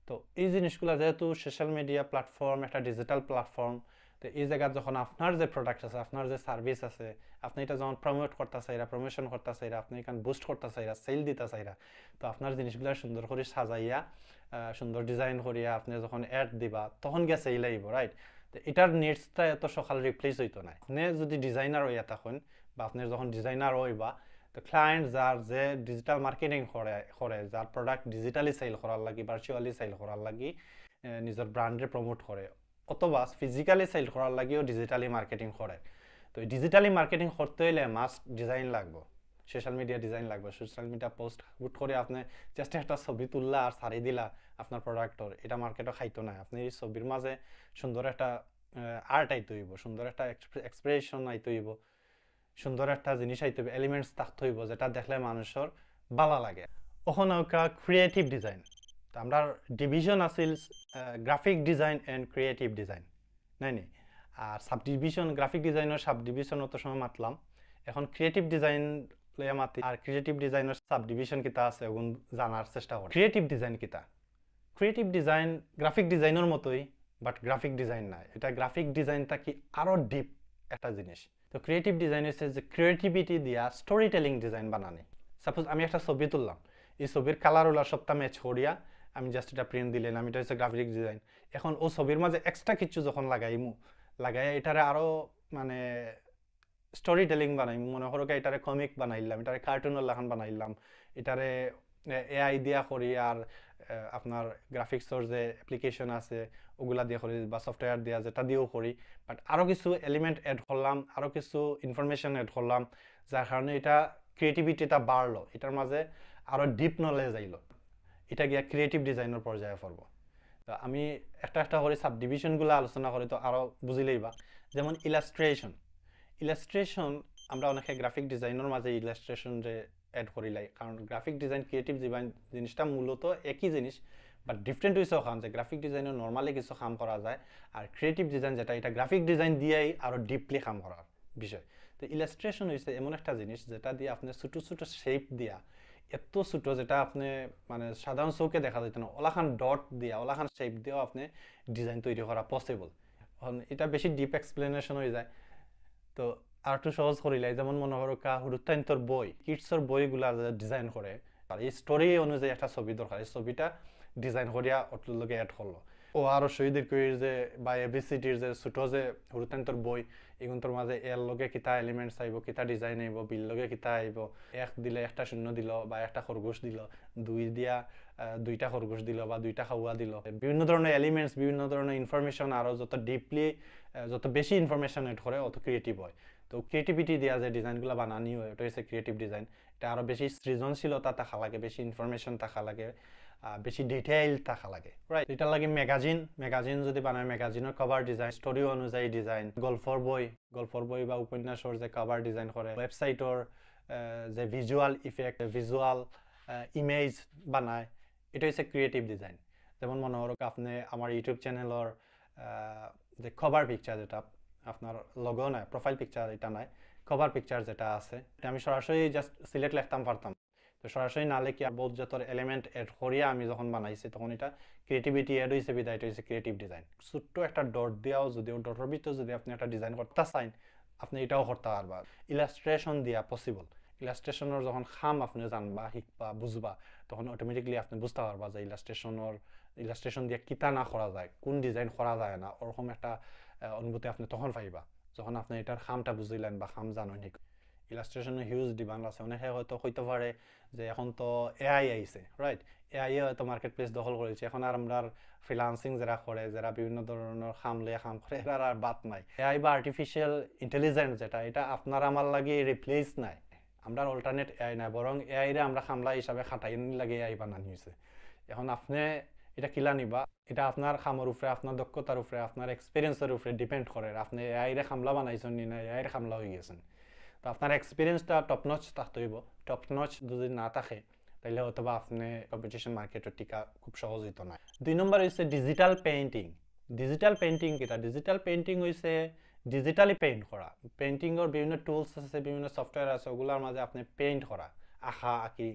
তো এই জিনিসগুলা যেহেতু সোশ্যাল মিডিয়া প্ল্যাটফর্ম, একটা ডিজিটাল প্ল্যাটফর্ম, তো এই জায়গাত যখন আপনার যে প্রোডাক্ট আছে, আপনার যে সার্ভিস আছে, আপনি এটা যখন প্রমোট করতে চাইরা, প্রমোশন করতে চাইরা, আপনি এখানে বুস্ট করতে চাইরা, সেল দিতে চাইরা, তো আপনার জিনিসগুলা সুন্দর করে সাজাইয়া, আহ, সুন্দর ডিজাইন করিয়া আপনি যখন অ্যাড দিবা, তখন গিয়া সেল আইব, রাইট? তো এটার নিডসটা এত সকাল রিপ্লেস হইতো না। আপনি যদি ডিজাইনার হইয়া থাকেন বা আপনি যখন ডিজাইনার হইবা, তো ক্লায়েন্ট যার যে ডিজিটাল মার্কেটিং করে, করে যার প্রোডাক্ট ডিজিটালি সেল করার লাগি, ভার্চুয়ালি সেল করার লাগি, এ, নিজের ব্র্যান্ডে প্রমোট করে, অথবা ফিজিক্যালি সেল করার লাগিও ডিজিটালি মার্কেটিং করে। তো ডিজিটালি মার্কেটিং করতে হইলে মাস্ট ডিজাইন লাগবো, সোশ্যাল মিডিয়া ডিজাইন লাগবো। সোশ্যাল মিডিয়া পোস্ট হুট করে আপনি জাস্ট একটা ছবি তুললা আর ছাড়ি দিলা আপনার প্রোডাক্টর, এটা মার্কেটও খাইতো না। আপনি এই ছবির মাঝে সুন্দর একটা আর্ট আইতে হইব, সুন্দর একটা এক্সপ্রেশন আইতে হইব, সুন্দর একটা জিনিস আইতে হইব, এলিমেন্টস থাকতে হইব, যেটা দেখলে মানুষের ভালো লাগে। ওখানে ক্রিয়েটিভ ডিজাইন। তো আমরা ডিভিশন আছিল graphic design and creative design, নাই নি? আর sub division, graphic designer sub division অত সময় মাতলাম। এখন ক্রিয়েটিভ ডিজাইন লইয়া মাতি। আর ক্রিয়েটিভ ডিজাইনর সাব ডিভিশন কিতা আছে, ওগুন জানার চেষ্টা করি। ক্রিয়েটিভ ডিজাইন কিতা? ক্রিয়েটিভ ডিজাইন গ্রাফিক ডিজাইনর মতোই, বাট গ্রাফিক ডিজাইন না। এটা গ্রাফিক ডিজাইন থাকি আরো ডিপ একটা জিনিস। তো ক্রিয়েটিভ ডিজাইন হচ্ছে যে ক্রিয়েটিভিটি দিয়া স্টোরি টেলিং ডিজাইন বানানি। সাপোজ আমি একটা ছবি তুললাম, এই ছবির কালার ওলা সবটা ম্যাচ করিয়া আমি জাস্ট এটা প্রিন্ট দিলাম, এটা হচ্ছে গ্রাফিক ডিজাইন। এখন ও ছবির মাঝে এক্সট্রা কিছু যখন লাগাইমু, লাগাইয়া এটারে আরো মানে স্টোরি টেলিং বানাইমু, মনে করো কি এটারে কমিক বানাইলাম, এটারে কার্টুনর লাখান বানাইলাম, এটারে এআই দিয়া করি, আর আহ, আপনার গ্রাফিক্সর যে অ্যাপ্লিকেশন আছে ওগুলা দিয়া করি বা সফটওয়্যার দিয়া, যেটা দিয়েও করি, বাট আরো কিছু এলিমেন্ট অ্যাড করলাম, আরো কিছু ইনফরমেশন অ্যাড করলাম, যার কারণে এটা ক্রিয়েটিভিটিটা বাড়লো, এটার মাঝে আরো ডিপ নলেজ আইলো, এটা গিয়া ক্রিয়েটিভ ডিজাইনর পর্যায়ে পড়বো। তো আমি একটা একটা করে সাব ডিভিশনগুলো আলোচনা করি, তো আরো বুঝিলেইবা। যেমন ইলাস্ট্রেশন, ইলাস্ট্রেশন আমরা অনেকে গ্রাফিক ডিজাইনর মাঝে ইলাস্ট্রেশন যে অ্যাড করিলাই, কারণ গ্রাফিক ডিজাইন ক্রিয়েটিভ ডিজাইন জিনিসটা মূলত একই জিনিস, বাট ডিফারেন্ট হইছে ওখান যে গ্রাফিক ডিজাইনও নর্মালি কিছু কাম করা যায়, আর ক্রিয়েটিভ ডিজাইন যেটা, এটা গ্রাফিক ডিজাইন দিয়েই আরো ডিপলি কাম করার বিষয়। তো ইলাস্ট্রেশন হইছে এমন একটা জিনিস যেটা দিয়ে আপনি ছোট ছোট শেপ দিয়া, এত ছোট যেটা আপনি মানে সাধারণ চোখে দেখা যাইতো না, ওলাখান ডট দিয়া, ওলাখান শেপ দিয়েও আপনি ডিজাইন তৈরি করা পসিবল। এখন এটা বেশি ডিপ এক্সপ্লেনেশন হয়ে যায়। তো আর একটু সহজ করিলাই, যেমন মনে করো কা হুরুত্তাইন্তর বই, কিডসর বইগুলা ডিজাইন করে, আর এই স্টোরি অনুযায়ী একটা ছবি দরকার, এই ছবিটা ডিজাইন করিয়া ওটার লগে অ্যাড করলো। ও আরো শহীদ কইর যে বা এবিসিডির যে ছোট যে হুরুত্তাইন্তর বই, এগুনতর মাঝে এর লগে কিতা এলিমেন্টস আইব, কিতা ডিজাইন আইব, বির লগে কিতা আইব, এক দিলে একটা শূন্য দিল বা একটা খরগোশ দিল, দুই দিয়া আহ, দুইটা খরগোশ দিল বা দুইটা খাওয়া দিল, বিভিন্ন ধরনের এলিমেন্টস, বিভিন্ন ধরনের ইনফরমেশন, আরো যত ডিপলি, যত বেশি ইনফরমেশন অ্যাড করে, অত ক্রিয়েটিভ হয়। তো ক্রিয়েটিভিটি দিয়া যে ডিজাইনগুলো বানানি হয়, ওটা হচ্ছে ক্রিয়েটিভ ডিজাইন। এটা আরো বেশি সৃজনশীলতা থাকা লাগে, বেশি ইনফরমেশন থাকা লাগে, আহ, বেশি ডিটেইল থাকা লাগে, রাইট? এটা লাগে ম্যাগাজিন, ম্যাগাজিন যদি বানায়, ম্যাগাজিনের কভার ডিজাইন, স্টোরি অনুযায়ী ডিজাইন, গল্পর বই, গল্পর বই বা উপন্যাসর যে কভার ডিজাইন করে, ওয়েবসাইটর আহ, যে ভিজুয়াল ইফেক্ট, ভিজুয়াল ইমেজ বানায়, এটা হচ্ছে ক্রিয়েটিভ ডিজাইন। যেমন মনে করো আপনি আমার ইউটিউব চ্যানেলর যে কভার পিকচার, যেটা আপনার লোগো নয়, প্রোফাইল পিকচার এটা নয়, কভার পিকচার যেটা আছে, এটা আমি সরাসরি জাস্ট সিলেক্ট লিখতাম পারতাম। তো সরাসরি না লিখি আর বহুত যত এলিমেন্ট অ্যাড করিয়া আমি যখন বানাইছি, তখন এটা ক্রিয়েটিভিটি অ্যাড হইছে, বিদায় এটা হইছে ক্রিয়েটিভ ডিজাইন। ছোট্ট একটা ডট দিয়াও যদি, ও ডটর ভিতরে যদি আপনি একটা ডিজাইন করতে চান, আপনি এটাও করতে পারবা। ইলাস্ট্রেশন দিয়া পসিবল। ইলাস্ট্রেশনের যখন খাম আপনি জানবা, শিখবা, বুঝবা, তখন অটোমেটিকলি আপনি বুঝতে পারবা যে ইলাস্ট্রেশনের, ইলাস্ট্রেশন দিয়ে কিতা না করা যায়, কোন ডিজাইন করা যায় না, ওরকম একটা আহ, অনুভূতি আপনি তখন পাইবা, যখন আপনি এটার খামটা বুঝিলেন বা খাম জানেন। ঠিক ইলাস্ট্রেশনের হিউজ ডিমান্ড আছে। অনেকে হয়তো কইতে পারে যে এখন তো এআই আইছে, রাইট? এআই হয়তো মার্কেট প্লেস দখল করেছে, এখন আর আমরা ফ্রিল্যান্সিং যারা করে, যারা বিভিন্ন ধরনের খাম লইয়া কাম করে, এরার আর বাদ নাই। এআই বা আর্টিফিশিয়াল ইন্টেলিজেন্স যেটা, এটা আপনার আমার লাগি রিপ্লেস নাই, আমরা অল্টারনেট এআই না, বরং এআই রে আমরা কামলা হিসাবে খাটাইনি লাগে এআই বানানি হয়েছে। এখন আপনি এটা কিলা নিবা, এটা আপনার কামর উপরে, আপনার দক্ষতার উপরে, আপনার এক্সপিরিয়েন্সের উপরে ডিপেন্ড করে। আপনি এআই রে কামলা বানাইছেন নি না এআই রে কামলা হয়ে গেছেন। তো আপনার এক্সপিরিয়েন্সটা টপ নচ থাকতে হইব। টপ নচ যদি না থাকে, তাহলে হয়তো বা আপনি কম্পিটিশন মার্কেটে টিকা খুব সহজ হইতো না। দুই নম্বর হচ্ছে ডিজিটাল পেইন্টিং। ডিজিটাল পেইন্টিং কিতা? ডিজিটাল পেইন্টিং হইছে ডিজিটালি পেইন্ট করা। পেইন্টিংয়ের বিভিন্ন টুলস আছে, বিভিন্ন সফটওয়্যার আছে, ওগুলোর মাঝে আপনি পেইন্ট করা, আঁকা আঁকি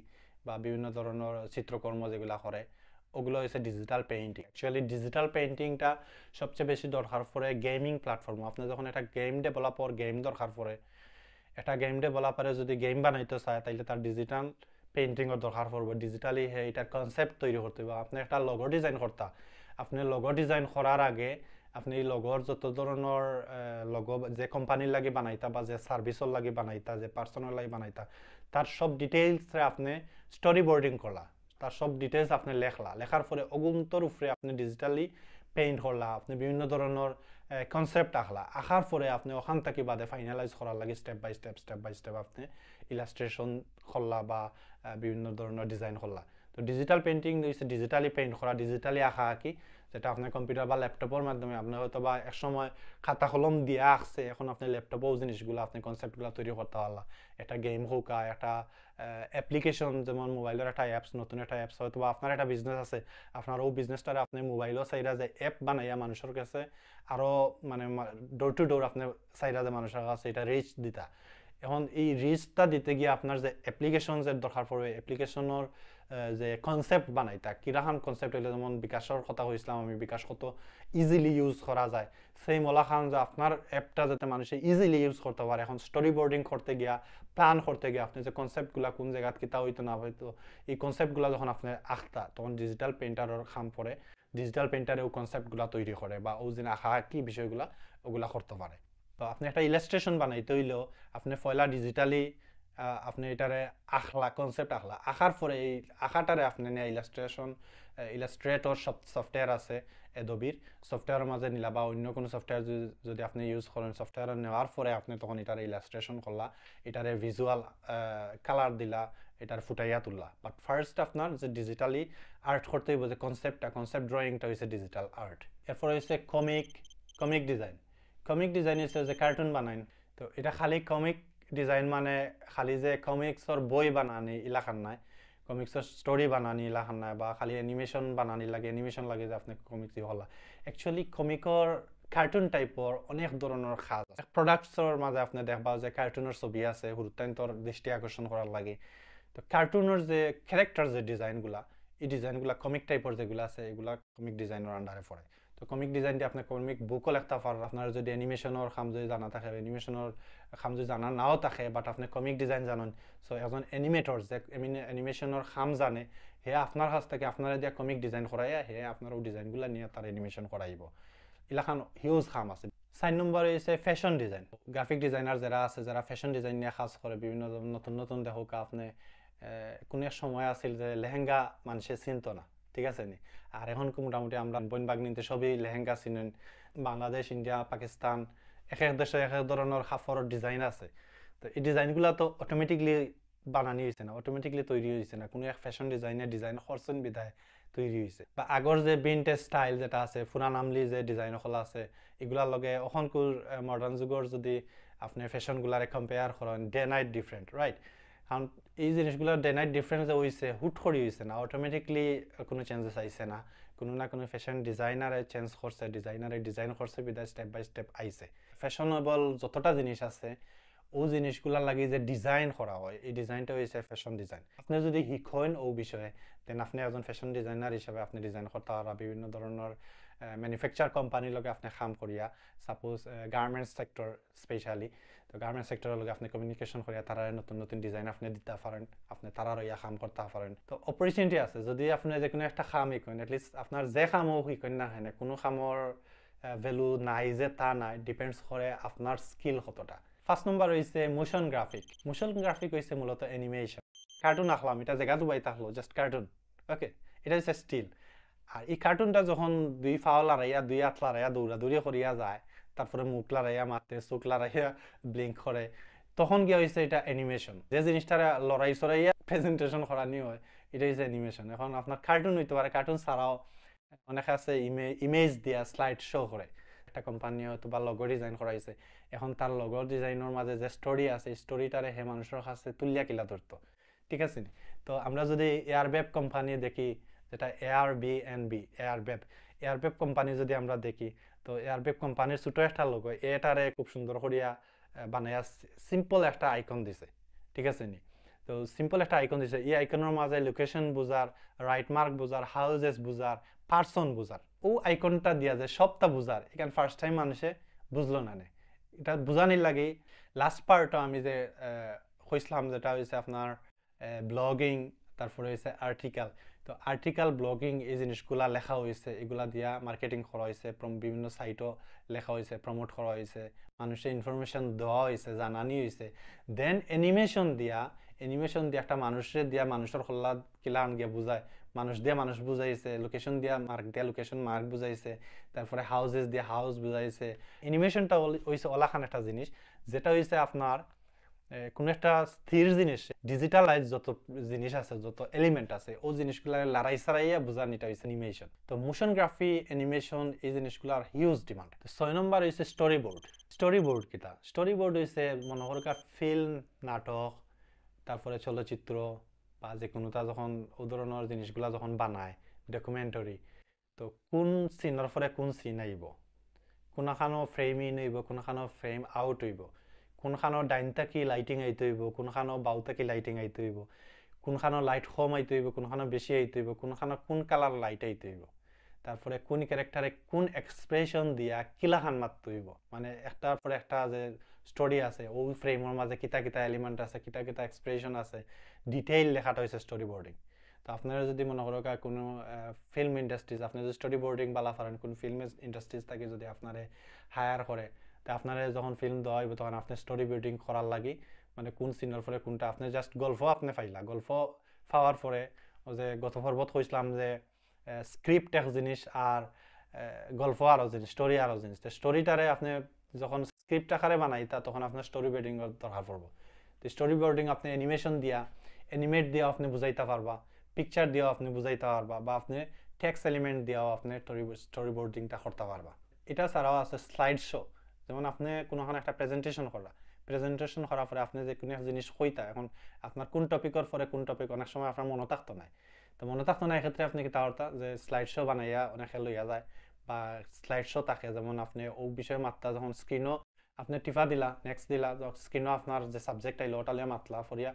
বা বিভিন্ন ধরনের চিত্রকর্ম যেগুলা করে, ওগুলো হচ্ছে ডিজিটাল পেইন্টিং। অ্যাকচুয়ালি ডিজিটাল পেইন্টিংটা সবচেয়ে বেশি দরকার পড়ে গেমিং প্ল্যাটফর্ম। আপনি যখন একটা গেম ডেভেলপার, গেম দরকার পড়ে, একটা গেম ডেভেলপারে যদি গেম বানাইতে চায়, তাইলে তার ডিজিটাল পেইন্টিংয়ের দরকার পড়বে। ডিজিটালি হে এটার কনসেপ্ট তৈরি করতে হবে। আপনি একটা লোগো ডিজাইন করতা, আপনি লোগো ডিজাইন করার আগে আপনি এই লোগোর যত ধরনের লোগো, যে কোম্পানির লাগি বানাইতা বা যে সার্ভিসের লাগি বানাইতা, যে পার্সনের লাগি বানাইতা, তার সব ডিটেইলসে আপনি স্টোরি বোর্ডিং করলা, তার সব ডিটেইলস আপনি লেখলা, লেখার পরে অগুন্তর উপরে আপনি ডিজিটালি পেইন্ট করলা, আপনি বিভিন্ন ধরনের কনসেপ্ট আঁকলা, আঁকার পরে আপনে ওখান থাকি বাদে ফাইনালাইজ করার লাগি step by step step by step আপনে ইলাস্ট্রেশন করলা বা আহ, বিভিন্ন ধরনর ডিজাইন করলা। তো ডিজিটাল পেইন্টিং হইছে ডিজিটালি পেইন্ট করা, ডিজিটালি আঁকা আঁকি, যেটা আপনে কম্পিউটার বা ল্যাপটপর মাধ্যমে আপনে হয়তো বা এক সময় খাতা কলম দিয়া আঁকছে, এখন আপনে ল্যাপটপেও জিনিসগুলা, আপনে কনসেপ্টগুলা তৈরি করতা পারলা। একটা গেম হউকা, একটা অ্যাপ্লিকেশন, যেমন মোবাইলর একটা অ্যাপস, নতুন একটা অ্যাপস, হয়তো বা আপনার একটা বিজনেস আছে, আপনার অউ বিজনেসটারে আপনে মোবাইলও চাইরা যে অ্যাপ বানাইয়া মানুষর কাছে আরো মানে ডোর টু ডোর আপনে চাইরা যে মানুষর কাছে এটা রিচ দিতা। এখন এই রিচটা দিতে গিয়া আপনার যে অ্যাপ্লিকেশন যে দরকার পড়বে, অ্যাপ্লিকেশনর যে কনসেপ্ট বানাইতা, কিরাখান কনসেপ্ট হইলে, যেমন বিকাশর কথা কইছিলাম আমি, বিকাশ কত ইজিলি ইউজ করা যায়, সেম ওলাখান যে আপনার অ্যাপটা যাতে মানুষে ইজিলি ইউজ করতা পারে। এখন স্টোরি বোর্ডিং করতে গিয়া, প্ল্যান করতে গিয়া আপনে যে কনসেপ্টগুলা কোন জাগাত কিতা হইতো না হইতো, এই কনসেপ্টগুলা যখন আপনে আঁকতা, তখন ডিজিটাল পেইন্টারর কাম পড়ে, ডিজিটাল পেইন্টারে অউ কনসেপ্টগুলা তৈরি করে বা অউ যে আঁকা আঁকি বিষয়গুলা ওগুলা করতে পারে। তো আপনে একটা ইলাস্ট্রেশন বানাইতে হইলেও আপনে পয়লা ডিজিটালি আপনে এটারে আঁকলা, কনসেপ্ট আঁকলা, আঁকার পরে এই আঁকাটারে আপনে নিয়া ইলাস্ট্রেশন, ইলাস্ট্রেটর সফটওয়্যার আছে অ্যাডোবির, সফটওয়্যারর মাঝে নিলা বা অন্য কোনো সফটওয়্যার যদি আপনে ইউজ করেন, সফটওয়্যার নেওয়ার পরে আপনে তখন এটারে ইলাস্ট্রেশন করলা, এটারে ভিজুয়াল কালার দিলা, এটার ফুটাইয়া তুললা। বাট ফার্স্ট আপনার যে ডিজিটালি আর্ট করতে হইব, যে কনসেপ্টটা, কনসেপ্ট ড্রয়িংটা হইছে ডিজিটাল আর্ট। এরপরে হইছে comic, comic design. Comic design হইছে যে কার্টুন বানাইন। তো এটা খালি কমিক ডিজাইন মানে খালি যে কমিক্সর বই বানানি ইলাখান নাই, কমিক্সর স্টোরি বানানি ইলাখান নাই, বা খালি অ্যানিমেশন বানানি লাগে, অ্যানিমেশন লাগে যে আপনে কমিক্স ইয়ে করলা। অ্যাকচুয়ালি কমিকর কার্টুন টাইপর অনেক ধরনর কাজ আছে। প্রোডাক্টসর মাঝে আপনে দেখবা যে কার্টুনর ছবি আছে, হুরুতাইন্তর দৃষ্টি আকর্ষণ করার লাগি। তো কার্টুনর যে ক্যারেক্টার যে ডিজাইনগুলা, এই ডিজাইনগুলা কমিক টাইপর যেগুলা আছে, এগুলা কমিক ডিজাইনর আন্ডারে পড়ে। তো কমিক ডিজাইন দিয়ে আপনে কমিক বুকও লিখতা পারেন। আপনার যদি অ্যানিমেশনর কাম যদি জানা থাকে, অ্যানিমেশনর কাম যদি জানা নাও থাকে, বাট আপনে কমিক ডিজাইন জানেন, সো একজন অ্যানিমেটর যে অ্যানিমেশনর কাম জানে, হে আপনার কাছ থেকে আপনারে দিয়া কমিক ডিজাইন করাইয়া হে আপনার অউ ডিজাইনগুলা নিয়া তার অ্যানিমেশন করাইব। ইলাখান হিউজ কাম আছে। চার নম্বরে হইছে ফ্যাশন ডিজাইন। গ্রাফিক ডিজাইনার যারা আছে, যারা ফ্যাশন ডিজাইন নিয়া কাজ করে, বিভিন্ন নতুন নতুন দেখউক্কা আপনে, আহ, কোনো এক সময় আছিল যে লেহেঙ্গা মানুষে চিনতো না, ঠিক আছে নি? আর এখন কু মোটামুটি আমরা বইন ভাগ্নিন্তে সবই লেহেঙ্গা চিনেন। বাংলাদেশ, ইন্ডিয়া, পাকিস্তান, এক এক দেশে এক এক ধরনর কাপড়র ডিজাইন আছে। তো এই ডিজাইনগুলা তো অটোমেটিকলি বানানি হইছে না, অটোমেটিকলি তৈরি হইছে না, কোনো এক ফ্যাশন ডিজাইনে ডিজাইন করছেন বিধায় তৈরি হইছে। বা আগর যে ভিনটেজ স্টাইল যেটা আছে, পুরান আমলি যে ডিজাইন অকল আছে, এগুলার লগে অখনকুর, আহ, মডার্ন যুগর যদি আপনে ফ্যাশনগুলারে কম্পেয়ার করেন, ডে নাইট ডিফারেন্ট, রাইট? কারণ এই জিনিসগুলা ডে নাইট ডিফারেন্ট যে হইছে, হুট করি হইছে না, অটোমেটিকলি কোনো চেঞ্জেস আইছে না, কোনো না কোনো ফ্যাশন ডিজাইনারে চেঞ্জ করছে, ডিজাইনারে ডিজাইন করছে বিধায় স্টেপ বাই স্টেপ আইছে। ফ্যাশনেবল যতটা জিনিস আছে, অউ জিনিসগুলার লাগি যে ডিজাইন করা হয়, এই ডিজাইনটা হইছে ফ্যাশন ডিজাইন। আপনে যদি হিকইন অউ বিষয়ে, দেন আপনে একজন ফ্যাশন ডিজাইনার হিসাবে আপনে ডিজাইন করতা পারবা বিভিন্ন ধরনর, আহ, ম্যানুফ্যাকচার কোম্পানির লগে আপনে কাম করিয়া, সাপোজ, আহ, গার্মেন্টস সেক্টর স্পেশালি, তো গার্মেন্টস সেক্টরর লগে আপনে কমিউনিকেশন করিয়া তারারে নতুন নতুন ডিজাইন আপনে দিতা পারেন, আপনে তারার ইয়া কাম করতা পারেন। তো অপরচুনিটি আছে, যদি আপনে যে কোনো একটা কাম হিকইন, এটলিস্ট আপনার যে কামও হিকইন না কেনে, কোনো কামর, আহ, ভ্যালু নাই যে তা নাই, ডিপেন্ডস করে আপনার স্কিল কতটা। ফার্স্ট নম্বর হইছে মোশন গ্রাফিক। মোশন গ্রাফিক হইছে মূলত অ্যানিমেশন। কার্টুন আঁকলাম, এটা জাগা দুবাই থাকলো, জাস্ট কার্টুন। ওকে, এটা হইছে স্টিল। আর এই কার্টুনটা যখন দুই পাও লড়াইয়া, দুই হাত লড়াইয়া, দৌড়াদৌড়ি করিয়া যায়, তারপরে মুখ লড়াইয়া মাতে, চোখ লড়াইয়া ব্লিঙ্ক করে, তখন গিয়া হইছে এটা অ্যানিমেশন। যে জিনিসটা লড়াই চড়াইয়া প্রেজেন্টেশন করানি হয়, এটা হইছে অ্যানিমেশন। এখন আপনার কার্টুন হইতে পারে, কার্টুন ছাড়াও অনেকে আছে ইমে-, ইমেজ দিয়া স্লাইড শো করে। একটা কোম্পানি হয়তো বা লোগো ডিজাইন করা হইছে, এখন তার লোগো ডিজাইনর মাঝে যে স্টোরি আছে, এই স্টোরিটারে হে মানুষর কাছে তুলিয়া কিলা ধরতো, ঠিক আছে নি? তো আমরা যদি এয়ারবেব কোম্পানি দেখি, যেটা এয়ার বি এন বি, এয়ারবেব, এয়ারবেব কোম্পানি যদি আমরা দেখি, তো এয়ারবেব কোম্পানির ছোট একটা লোগো, এটারে খুব সুন্দর করিয়া, আহ, বানাইয়া সি-, সিম্পল একটা আইকন দিছে, ঠিক আছে নি? তো সিম্পল একটা আইকন দিছে, এই আইকনর মাঝে লোকেশন বুঝার, রাইট মার্ক বুঝার, হাউজেস বুঝার, পার্সন বুঝার, অউ আইকনটা দিয়া যে সবটা বুঝার, এখান ফার্স্ট টাইম মানুষে বুঝলো না নে। এটা বুঝানির লাগি লাস্ট পার্টও আমি যে, আহ, কইছিলাম, যেটা হইছে আপনার ব্লগিং, তারপরে হইছে আর্টিকেল। তো আর্টিকেল, ব্লগিং, এই জিনিসগুলা লেখা হইছে, এগুলা দিয়া মার্কেটিং করা হইছে, প্রম-, বিভিন্ন সাইটও লেখা হইছে, প্রমোট করা হইছে, মানুষে ইনফরমেশন দেওয়া হইছে, জানানি হইছে। দেন অ্যানিমেশন দিয়া অ্যানিমেশন দিয়া একটা মানুষরে দিয়া মানুষর হল্লা কিলান গিয়া বুঝায়, মানুষ দিয়া মানুষ বুঝাইছে, লোকেশন দিয়া মার্ক দিয়া লোকেশন মার্ক বুঝাইছে, তারপরে হাউসেস দিয়া হাউস বুঝাইছে। অ্যানিমেশনটা অইছে অলাখান একটা জিনিস, যেটা অইছে আপনার কোনো একটা স্থির জিনিস, ডিজিটালাইজ যত জিনিস আছে, যত এলিমেন্ট আছে, ও জিনিসগুলা লড়াই ছাড়াইয়া বুঝানিটা হইছে অ্যানিমেশন। তো মোশন গ্রাফি, অ্যানিমেশন, এই জিনিসগুলার হিউজ ডিমান্ড। তো ছয় নম্বর হইছে স্টোরি বোর্ড। স্টোরি বোর্ড কিতা? স্টোরি বোর্ড হইছে মনে করকা ফিল্ম, নাটক, তারপরে চলচ্চিত্র বা যে কোনোটা যখন ও ধরনের জিনিসগুলা যখন বানায়, ডকুমেন্টারি, তো কোন সিনর পরে কোন সিন আইব, কোনখানো ফ্রেম ইন হইব, কোনখানো ফ্রেম আউট হইব, কোনখানো ডাইন থাকি লাইটিং আইতে হইব, কোনখানো বাউ থাকি লাইটিং আইতে হইব, কোনখানো লাইট কম আইতে হইব, কোনখানো বেশি আইতে হইব, কোনখানো কোন কালার লাইট আইতে হইব, তারপরে কোন ক্যারেক্টারে কোন এক্সপ্রেশন দিয়া কিলাখান মারতে হইব, মানে একটার পরে একটা যে স্টোরি আছে, ওই ফ্রেমর মাঝে কিতা কিতা এলিমেন্ট আছে, কিতা কিতা এক্সপ্রেশন আছে, ডিটেইল লেখাটা হইছে স্টোরি বোর্ডিং। তো আপনারা যদি মনে করো কা কোনো ফিল্ম ইন্ডাস্ট্রিজ, আপনি যদি স্টোরি বোর্ডিং বালা পারেন, কোন ফিল্ম ইন্ডাস্ট্রিজ থাকি যদি আপনারে হায়ার করে, তো আপনারে যখন ফিল্ম দেওয়া হইব তখন আপনি স্টোরি বোর্ডিং করার লাগি, মানে কোন সিনর পরে কোনটা, আপনি জাস্ট গল্প আপনি পাইলা, গল্প পাওয়ার পরে ওই যে গত পর্বত কইছিলাম যে স্ক্রিপ্ট এক জিনিস আর আহ, গল্প আরো জিনিস, স্টোরি আরো জিনিস। তো স্টোরিটারে আপনি যখন স্ক্রিপ্ট আকারে বানাইতা তখন আপনার স্টোরি বোর্ডিং দরকার পড়বো। তো স্টোরি বোর্ডিং আপনি অ্যানিমেশন দিয়া, অ্যানিমেট দিয়া আপনি বুঝাইতে পারবা, পিকচার দিয়া আপনি বুঝাইতে পারবা, বা আপনি টেক্সট এলিমেন্ট দিয়াও আপনি স্টোরি বোর্ডিংটা করতে পারবা। এটা ছাড়াও আছে স্লাইড শো। যেমন আপনি কোনোখানে একটা প্রেজেন্টেশন করা, প্রেজেন্টেশন করার পরে আপনি যে কোনো এক জিনিস কইতা, এখন আপনার কোন টপিকর পরে কোন টপিক অনেক সময় আপনার মনে থাকতো নাই। তো মনে থাকতো না, এক্ষেত্রে আপনি কিতা করতা যে স্লাইড শো বানাইয়া অনেকে লইয়া যায়, বা স্লাইড শো থাকে, যেমন আপনি ও বিষয়ে মাততা যখন স্ক্রিনও আপনি টিপা দিলা, নেক্সট দিলা, স্ক্রিনও আপনার যে সাবজেক্ট আইলো ওটা লইয়া মাতলা, ফরিয়া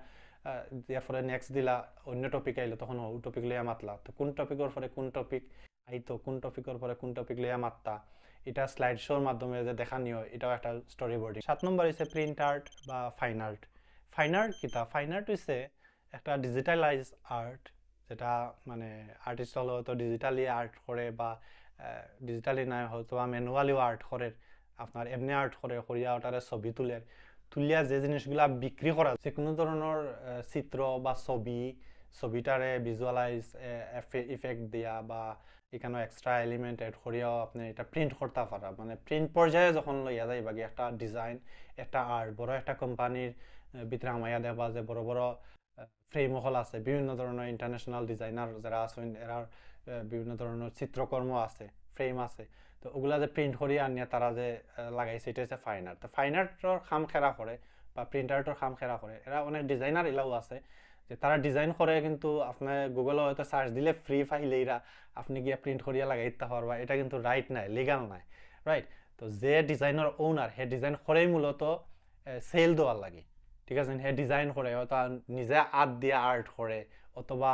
আহ, এরপরে নেক্সট দিলা, অন্য টপিক আইলো, তখন ও টপিক লইয়া মাতলা। তো কোন টপিকর পরে কোন টপিক আইতো, কোন টপিকর পরে কোন টপিক লইয়া মাততা, এটা স্লাইড শোর মাধ্যমে যে দেখানিও, এটাও একটা স্টোরি বোর্ডিং। সাত নম্বর হইছে প্রিন্ট আর্ট বা ফাইন আর্ট। ফাইন আর্ট কিতা? ফাইন আর্ট হইছে একটা ডিজিটালাইজ আর্ট, যেটা মানে আর্টিস্ট হলো হয়তো ডিজিটালি আর্ট করে বা ডিজিটালি নাই হয়তো বা ম্যানুয়ালিও আর্ট করে, আপনার এমনি আর্ট করে, করিয়া ওটারে ছবি তুলের, তুলিয়া যে জিনিসগুলা বিক্রি করা, যে কোনো ধরনের আহ, চিত্র বা ছবি, ছবিটারে ভিজুয়ালাইজ ইফেক্ট দিয়া বা এখানে এক্সট্রা এলিমেন্ট অ্যাড করিয়াও আপনি এটা প্রিন্ট করতে পারা, মানে প্রিন্ট পর্যায়ে যখন লইয়া যাইবাগি একটা ডিজাইন, একটা আর্ট, বড় একটা কোম্পানির ভিতরে হামাইয়া দেখবা যে বড় বড় ফ্রেম হল আছে, বিভিন্ন ধরনের ইন্টারন্যাশনাল ডিজাইনার যারা আছেন এরার আহ, বিভিন্ন ধরনের চিত্রকর্ম আছে, ফ্রেম আছে। তো ওগুলা যে প্রিন্ট করিয়া আনিয়া তারা যে আহ, লাগাইছে, এটা হচ্ছে ফাইন আর্ট। তো ফাইন আর্টর কাম কেরা করে বা প্রিন্ট আর্টর কাম কেরা করে, এরা অনেক ডিজাইনার এলাও আছে যে তারা ডিজাইন করে, কিন্তু আপনি গুগলে হয়তো সার্চ দিলে ফ্রি পাইলে এরা, আপনি গিয়া প্রিন্ট করিয়া লাগাই দিতে পারবা, এটা কিন্তু রাইট নাই, লিগাল নাই, রাইট? তো যে ডিজাইনার ওনার, হে ডিজাইন করেই মূলত সেল দেওয়ার লাগি, ঠিক আছে? হে ডিজাইন করে, হয়তো নিজে আর্ট দিয়ে আর্ট করে, অথবা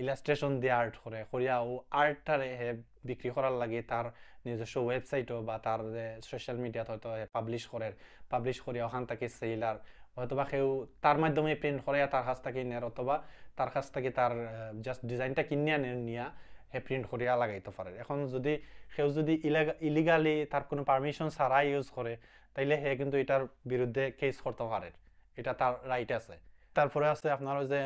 ইলাস্ট্রেশন দিয়ে আর্ট করে, করিয়া ও আর্টটারে হে বিক্রি করার লাগি তার নিজস্ব ওয়েবসাইটও বা তার যে সোশ্যাল মিডিয়াত হয়তো হে পাবলিশ করে, পাবলিশ করিয়া ওখান থেকে সেল, আর হয়তো বা কেউ তার মাধ্যমে প্রিন্ট করে তার কাছ থেকে নের, অথবা তার কাছ থেকে তার জাস্ট ডিজাইনটা কিনে আনে, নিয়া হে প্রিন্ট করিয়া লাগাইতে পারে। এখন যদি কেউ যদি ইলিগালি তার কোনো পারমিশন ছাড়া ইউজ করে, তাইলে হে কিন্তু এটার বিরুদ্ধে কেস করতে পারে, এটা তার রাইট আছে। তারপরে আছে আপনার ওই যে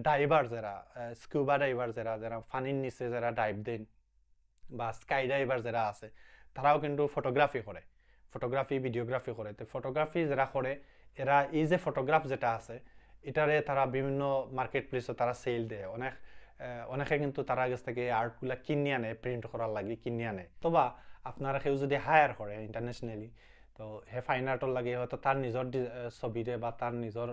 ডাইভার যারা, স্কুবা ডাইভার যারা, যারা পানির নিচে যারা ডাইভ দেন, বা স্কাই ডাইভার যারা আছে, তারাও কিন্তু ফটোগ্রাফি করে, ফটোগ্রাফি ভিডিওগ্রাফি করে। তো ফটোগ্রাফি যারা করে, এরা এই যে ফটোগ্রাফ যেটা আছে, এটারে তারা বিভিন্ন মার্কেট প্লেসে তারা সেল দেয়। অনেক আহ, অনেকে কিন্তু তারা কাছ থেকে আর্টগুলা কিনে আনে, প্রিন্ট করার লাগি কিনে আনে। অথবা আপনারা কেউ যদি হায়ার করে ইন্টারন্যাশনালি, তো হে ফাইন আর্টর লাগি হয়তো তার নিজের ডি- আহ, ছবিরে বা তার নিজের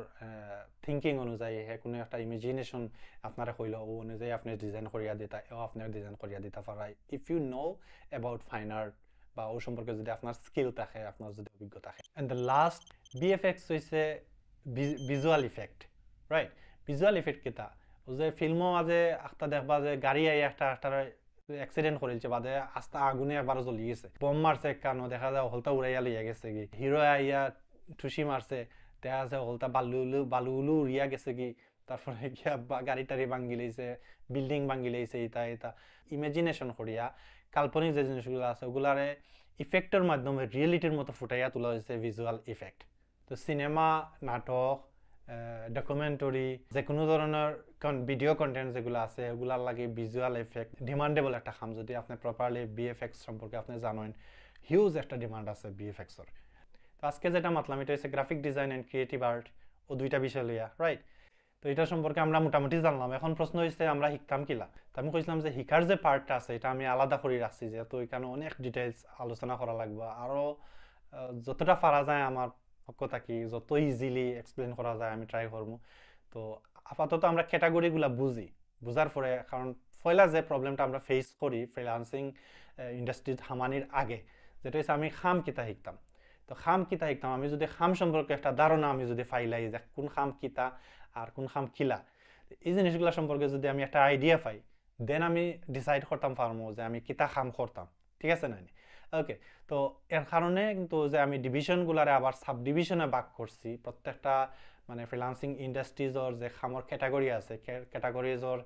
থিঙ্কিং অনুযায়ী হে কোনো একটা ইমাজিনেশন আপনারা কইলো, ও অনুযায়ী আপনি ডিজাইন করিয়া দিতা, এও আপনার ডিজাইন করিয়া দিতা পারায়, if you know about fine art বা ও সম্পর্কে যদি আপনার স্কিল থাকে, আপনার যদি অভিজ্ঞতা থাকে। And the last, ভিএফএক্স হইছে visual effect, right? Visual effect কিতা? ও যে ফিল্মও মাঝে একটা দেখবা যে গাড়ি আই একটা একটা অ্যাক্সিডেন্ট করিলছে, বাদে আস্তা আগুনে একবার জ্বলি গেছে, বোম মারছে একখানো, দেখা যায় হকলতা উড়াইয়া লইয়া গেছে গি। হিরো আইয়া ঠুসি মারছে, দেখা আছে হকলতা বালু উলু, বালু উলু উড়িয়া গেছে গি। তারপরে গিয়া বা-, গাড়ি টাড়ি ভাঙ্গি লইছে, বিল্ডিং ভাঙ্গি লইছে, ইতা ইতা। ইমাজিনেশন করিয়া কাল্পনিক যে জিনিসগুলা আছে ওগুলারে ইফেক্টর মাধ্যমে রিয়েলিটির মতো ফুটাইয়া তোলা হইছে ভিজুয়াল ইফেক্ট। তো সিনেমা, নাটক, ডকুমেন্টারি, যে কোনো ধরনের ভিডিও কন্টেন্ট যেগুলো আছে, ওগুলার লাগি ভিজুয়াল এফেক্ট ডিমান্ডেবল একটা কাম। যদি আপনি প্রপারলি ভিএফএক্স সম্পর্কে আপনি জানেন, হিউজ একটা ডিমান্ড আছে ভিএফএক্সর। তো আজকে যেটা মাতলাম, এটা হচ্ছে graphic design and creative art, ও দুইটা বিষয় লইয়া, রাইট? তো এটা সম্পর্কে আমরা মোটামুটি জানলাম। এখন প্রশ্ন হচ্ছে, আমরা শিখতাম কিলা? তো আমি কইছিলাম যে শিকার যে পার্টটা আছে, এটা আমি আলাদা করে রাখছি, যেহেতু এখানে অনেক ডিটেইলস আলোচনা করা লাগবে। আরও আহ, যতটা পারা যায় আমার পক্ষ থাকি, যত ইজিলি এক্সপ্লেন করা যায় আমি ট্রাই করবো। তো আপাতত আমরা ক্যাটাগরিগুলা বুঝি, বুঝার পরে, কারণ পয়লা যে প্রবলেমটা আমরা ফেস করি ফ্রিল্যান্সিং ইন্ডাস্ট্রিত হামানির আগে, যেটা হচ্ছে আমি কাম কিতা শিখতাম। তো কাম কিতা শিখতাম, আমি যদি কাম সম্পর্কে একটা ধারণা আমি যদি পাইলাই যে কোন কাম কিতা আর কোন কাম কিলা, এই জিনিসগুলা সম্পর্কে যদি আমি একটা আইডিয়া পাই, দেন আমি ডিসাইড করতাম পারমু যে আমি কিতা কাম করতাম, ঠিক আছে না নি? ওকে, তো এর কারণে কিন্তু যে আমি ডিভিশনগুলারে আবার সাব ডিভিশনে ভাগ করছি, প্রত্যেকটা মানে ফ্রিল্যান্সিং ইন্ডাস্ট্রিজর যে কামর ক্যাটাগরি আছে, ক্যাটাগরিজর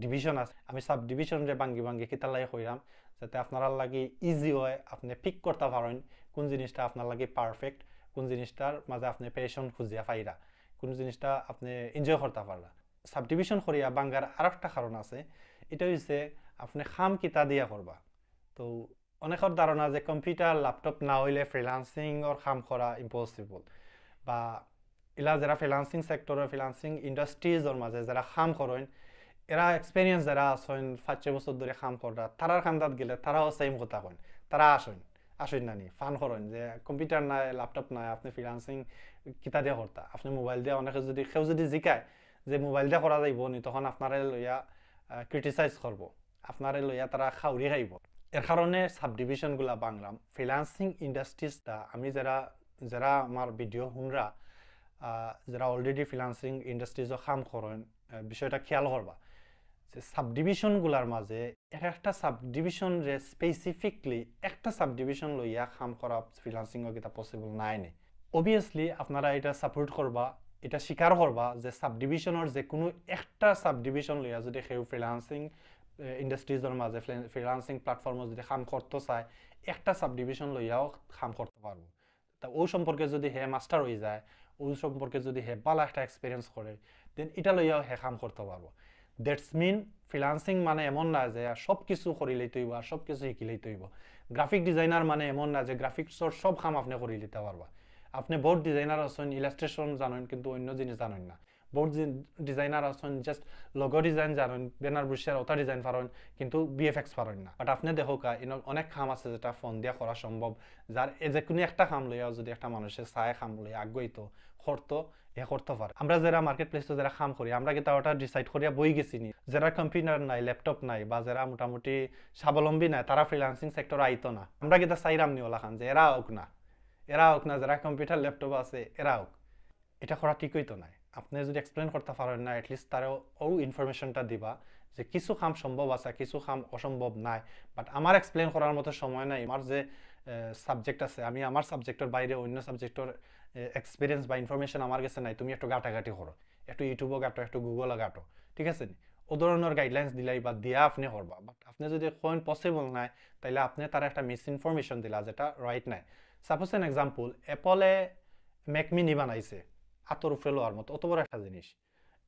ডিভিশন আছে, আমি সাব ডিভিশনরে ভাঙ্গি ভাঙ্গি কিতার লাগি কইরাম, যাতে আপনারার লাগি ইজি হয়, আপনি পিক করতে পারেন কোন জিনিসটা আপনার লাগি পারফেক্ট, কোন জিনিসটার মাঝে আপনি প্যাশন খুঁজিয়া পাইরা, কোন জিনিসটা আপনি এনজয় করতে পাররা। সাব ডিভিশন করিয়া ভাঙ্গার আর একটা কারণ আছে, এটা হইছে আপনি কাম কিতা দিয়া করবা। তো অনেকের ধারণা যে কম্পিউটার ল্যাপটপ না হইলে ফ্রিল্যান্সিংর কাম করা ইম্পসিবল, বা ইলা যারা ফ্রিল্যান্সিং সেক্টরর, ফ্রিল্যান্সিং ইন্ডাস্ট্রিজর মাঝে যারা কাম করইন, এরা এক্সপিরিয়েন্স যারা আছইন, পাঁচ ছয় বছর ধরে কাম কররা, তারার কান্দাত গেলে তারাও সেম কথা কইন, তারা আসইন, আসইন না নি, ফান করইন যে কম্পিউটার নাই, ল্যাপটপ নাই, আপনি ফ্রিল্যান্সিং কিতা দিয়া করতা? আপনি মোবাইল দিয়া, অনেকে যদি, কেউ যদি জিকায় যে মোবাইল দিয়া করা যাইব নি, তখন আপনারে লইয়া ক্রিটিসাইজ করব, আপনারে লইয়া তারা খাউরি খাইব। এর কারণে সাব ডিভিশনগুলা ভাঙলাম। ফ্রিল্যান্সিং ইন্ডাস্ট্রিজটা আমি যারা, যারা আমার ভিডিও হুনরা, আহ, যারা অলরেডি ফ্রিল্যান্সিং ইন্ডাস্ট্রিজও কাম করেন, আহ, বিষয়টা খেয়াল করবা যে সাব ডিভিশনগুলার মাঝে এক একটা সাব ডিভিশনরে স্পেসিফিকলি একটা সাব ডিভিশন লইয়া কাম করা ফ্রিল্যান্সিংও কিতা পসিবল নাই নি। অবভিয়াসলি আপনারা এটা সাপোর্ট করবা, এটা স্বীকার করবা যে সাব ডিভিশনর যে কোনো একটা সাব ডিভিশন লইয়া যদি কেউ ফ্রিল্যান্সিং ইন্ডাস্ট্রিজর মাঝে, ফ্রিল্যান্সিং প্ল্যাটফর্মও যদি কাম করতে চায়, একটা সাব ডিভিশন লইয়াও কাম করতে পারবো। তা ও সম্পর্কে যদি হে মাস্টার হয়ে যায়, ও সম্পর্কে যদি হে ভালো একটা এক্সপিরিয়েন্স করে, দেন এটা লইয়াও হে কাম করতে পারবো। দ্যাটস মিন, ফ্রিল্যান্সিং মানে এমন না যে সব কিছু করিলেই তৈব আর সব কিছু শিখিলেই তৈব। গ্রাফিক ডিজাইনার মানে এমন না যে গ্রাফিক্সর সব কাম আপনি করি নিতে পারবা। আপনি বোর্ড ডিজাইনার আছেন, ইলাস্ট্রেশন জানেন, কিন্তু অন্য জিনিস জানেন না। বোর্ড ডিজাইনার আছেন, জাস্ট লোগো ডিজাইন জানেন, ব্যানার ব্রোশার ওটা ডিজাইন পারেন, কিন্তু ভিএফএক্স পারেন না। বাট আপনি দেখো কা, ইনো অনেক কাম আছে যেটা ফোন দিয়া করা সম্ভব, যার এ যে কোনো একটা কাম লইয়াও যদি একটা মানুষের চায় কাম লইয়া আগ্রহী তো করতো, এ করতে পারে। আমরা যারা মার্কেট প্লেসে যারা কাম করি, আমরা কিতা ওটা ডিসাইড করিয়া বই গেছি নি? যারা কম্পিউটার নাই, ল্যাপটপ নাই, বা যারা মোটামুটি স্বাবলম্বী নাই, তারা ফ্রিল্যান্সিং সেক্টর আইতো না। আমরা কিতা চাইরাম নি ওলা খান যে এরা হোক না, এরা হোক না, যারা কম্পিউটার ল্যাপটপ আছে এরা হোক? এটা করা ঠিক হইতো না। আপনি যদি এক্সপ্লেন করতে পারেন না, অ্যাটলিস্ট তারে ও ইনফরমেশনটা দিবা যে কিছু কাম সম্ভব আছে, কিছু কাম অসম্ভব নাই। বাট আমার এক্সপ্লেন করার মতো সময় নাই। আমার যে সাবজেক্ট আছে, আমি আমার সাবজেক্টর বাইরে অন্য সাবজেক্টর এক্সপিরিয়েন্স বা ইনফরমেশন আমার গেছে নাই। তুমি একটু ঘাটাঘাটি করো, একটু ইউটিউবও ঘাটো, একটু গুগলও ঘাটো, ঠিক আছে নি? ও ধরনের গাইডলাইন্স দিলাই বা দিয়া আপনি করবা। বাট আপনি যদি কইন পসিবল নাই, তাইলে আপনি তার একটা মিস ইনফরমেশন দিলা, যেটা রাইট নাই। সাপোজ অ্যান এক্সাম্পল, অ্যাপলে ম্যাক মিনি বানাইছে, আতর উপরে লওয়ার মতো অত বড় একটা জিনিস।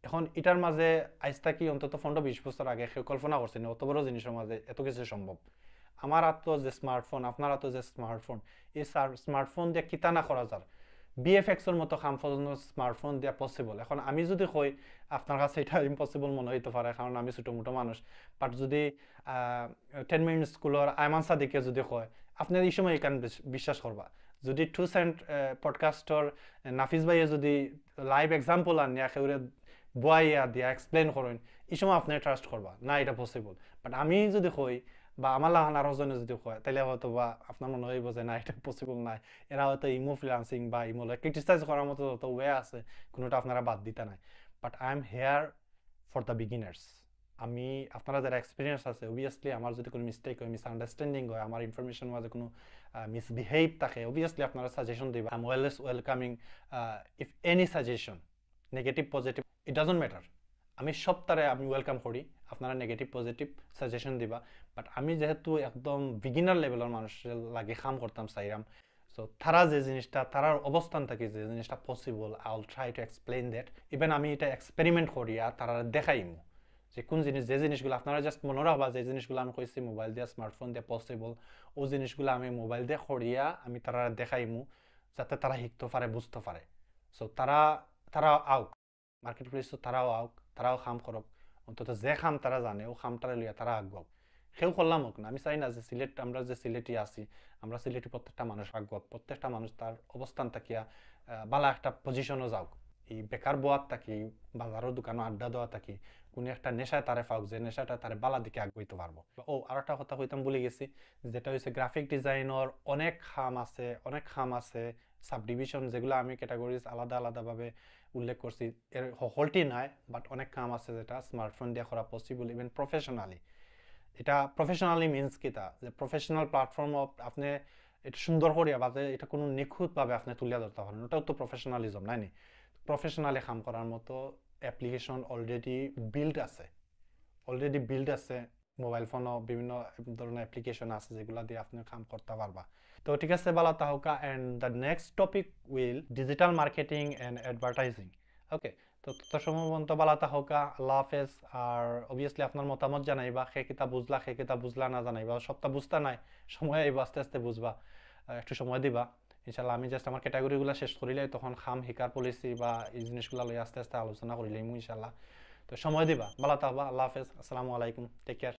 এখন এটার মাঝে আইজ থাকি অন্তত পনেরো বিশ বছর আগে কেউ কল্পনা করছে না অত বড় জিনিসের মাঝে এত কিছু সম্ভব। আমার হাতো যে স্মার্টফোন, আপনার হাতো যে স্মার্টফোন, এই স্মার্টফোন দিয়ে কিতা না করা যার, ভিএফএক্সর মতো কাম পর্যন্ত স্মার্টফোন দিয়া পসিবল। এখন আমি যদি কই, আপনার কাছে এটা ইম্পসিবল মনে হইতে পারে, কারণ আমি ছোটো মোটো মানুষ। বাট যদি টেন মিনিট স্কুলর আয়মান সাদিকে যদি কয়, আপনি এই সময় এখান বিশ্বাস করবা? যদি টু সেন্ট পডকাস্টর নাফিস ভাইয়ে যদি লাইভ এক্সাম্পল আনিয়া কেউরে বুয়াইয়া দিয়া এক্সপ্লেন করেন, এই সময় আপনি ট্রাস্ট করবা না এটা পসিবল। বাট আমি যদি কই, বা আমার লাখান আরো জনে যদি কয়, তাহলে হয়তো বা আপনার মনে হইব যে না, এটা পসিবল নাই। এরা হয়তো ইমো ফ্রিল্যান্সিং বা ইমো ক্রিটিসাইজ করার মতো যত ওয়ে আছে, কোনোটা আপনারা বাদ দিতা নাই। But I am here for the beginners. আমি, আপনারা যারা এক্সপিরিয়েন্স আছে, অবভিয়াসলি আমার যদি কোনো মিস্টেক হয়, মিসআন্ডারস্ট্যান্ডিং হয়, আমার ইনফরমেশন মাঝে কোনো মিসবিহেভ থাকে, অবভিয়াসলি আপনারা সাজেশন দিবা। I am always welcoming if any suggestion, negative positive, it doesn't matter. আমি সবতারে আমি ওয়েলকাম করি, আপনারা নেগেটিভ পজিটিভ সাজেশন দিবা। বাট আমি যেহেতু একদম বিগিনার লেভেলর মানুষের লাগে কাম করতাম চাইরাম, So তারা যে জিনিসটা, তারার অবস্থান থাকি যে জিনিসটা possible, I will try to explain that. Even আমি এটা এক্সপেরিমেন্ট করিয়া তারারে দেখাইমু যে কোন জিনিস, যে জিনিসগুলো আপনারা জাস্ট মনে রাখবা, যে জিনিসগুলো আমি কইছি মোবাইল দিয়া, স্মার্টফোন দিয়া পসিবল, ও জিনিসগুলো আমি মোবাইল দিয়া করিয়া আমি তারারে দেখাইমু, যাতে তারা শিখতে পারে, বুঝতে পারে। সো তারা, তারা আউক, মার্কেট প্লেসও তারাও আউক, তারাও কাম করুক, অন্তত যে কাম তারা জানে ও কামটারে লইয়া তারা আগুয়াউক। কেউ করলাম হোক না, আমি চাই না যে সিলেট, আমরা যে সিলেটি আছি, আমরা সিলেটি প্রত্যেকটা মানুষ আগুয়াউক, প্রত্যেকটা মানুষ তার অবস্থান থাকিয়া আহ, বালা একটা পজিশনও যাউক। এই বেকার বওয়াত থাকি, বাজারর দোকানো আড্ডা দেওয়া থাকি, কোনো একটা নেশায় তারে পাউক, যে নেশাটা তারে বালা দিকে আগুয়াইতে পারবো। ও আর একটা কথা কইতাম ভুলে গেছি, যেটা হইছে গ্রাফিক ডিজাইনর অনেক কাম আছে, অনেক কাম আছে, সাবডিভিশন, যেগুলো আমি ক্যাটাগরিজ আলাদা আলাদাভাবে উল্লেখ করছি। এর হকলটি নাই, বাট অনেক কাম আছে যেটা স্মার্টফোন দিয়ে করা পসিবল, ইভেন প্রফেশনালি। এটা প্রফেশনালি মিন্স কিতা, যে প্রফেশনাল প্ল্যাটফর্ম আপনি এটা সুন্দর করিয়া, বাদে এটা কোনো নিখুঁতভাবে আপনি তুলিয়া ধরতে পারেন, ওটাও তো প্রফেশনালিজম, নাইনি? প্রফেশনালি কাম করার মতো অ্যাপ্লিকেশন অলরেডি বিল্ড আছে, অলরেডি বিল্ড আছে। মোবাইল ফোনও বিভিন্ন ধরনের অ্যাপ্লিকেশন আছে যেগুলা দিয়ে আপনি কাম করতে পারবা। তো ঠিক আছে, বালা থাকউক্কা, and the next topic will digital marketing and advertising. ওকে, তো তত সময় পর্যন্ত বালা থাকউক্কা, আল্লাহ হাফেজ। আর অবভিয়াসলি আপনার মতামত জানাইবা, কে কিতা বুঝলা, কে কিতা বুঝলা না জানাইবা, সবটা বুঝতা নাই, সময় আইবা, আস্তে আস্তে বুঝবা। আহ, একটু সময় দিবা। ইনশাল্লাহ আমি জাস্ট আমার ক্যাটাগরিগুলো শেষ করিলাই, তখন কাম হিকার পলিসি বা এই জিনিসগুলো লই আস্তে আস্তে আলোচনা করিলাইমু ইনশাল্লাহ। তো সময় দিবা, বালা থাকবা, আল্লাহ হাফেজ, আসসালামু আলাইকুম, টেক কেয়ার।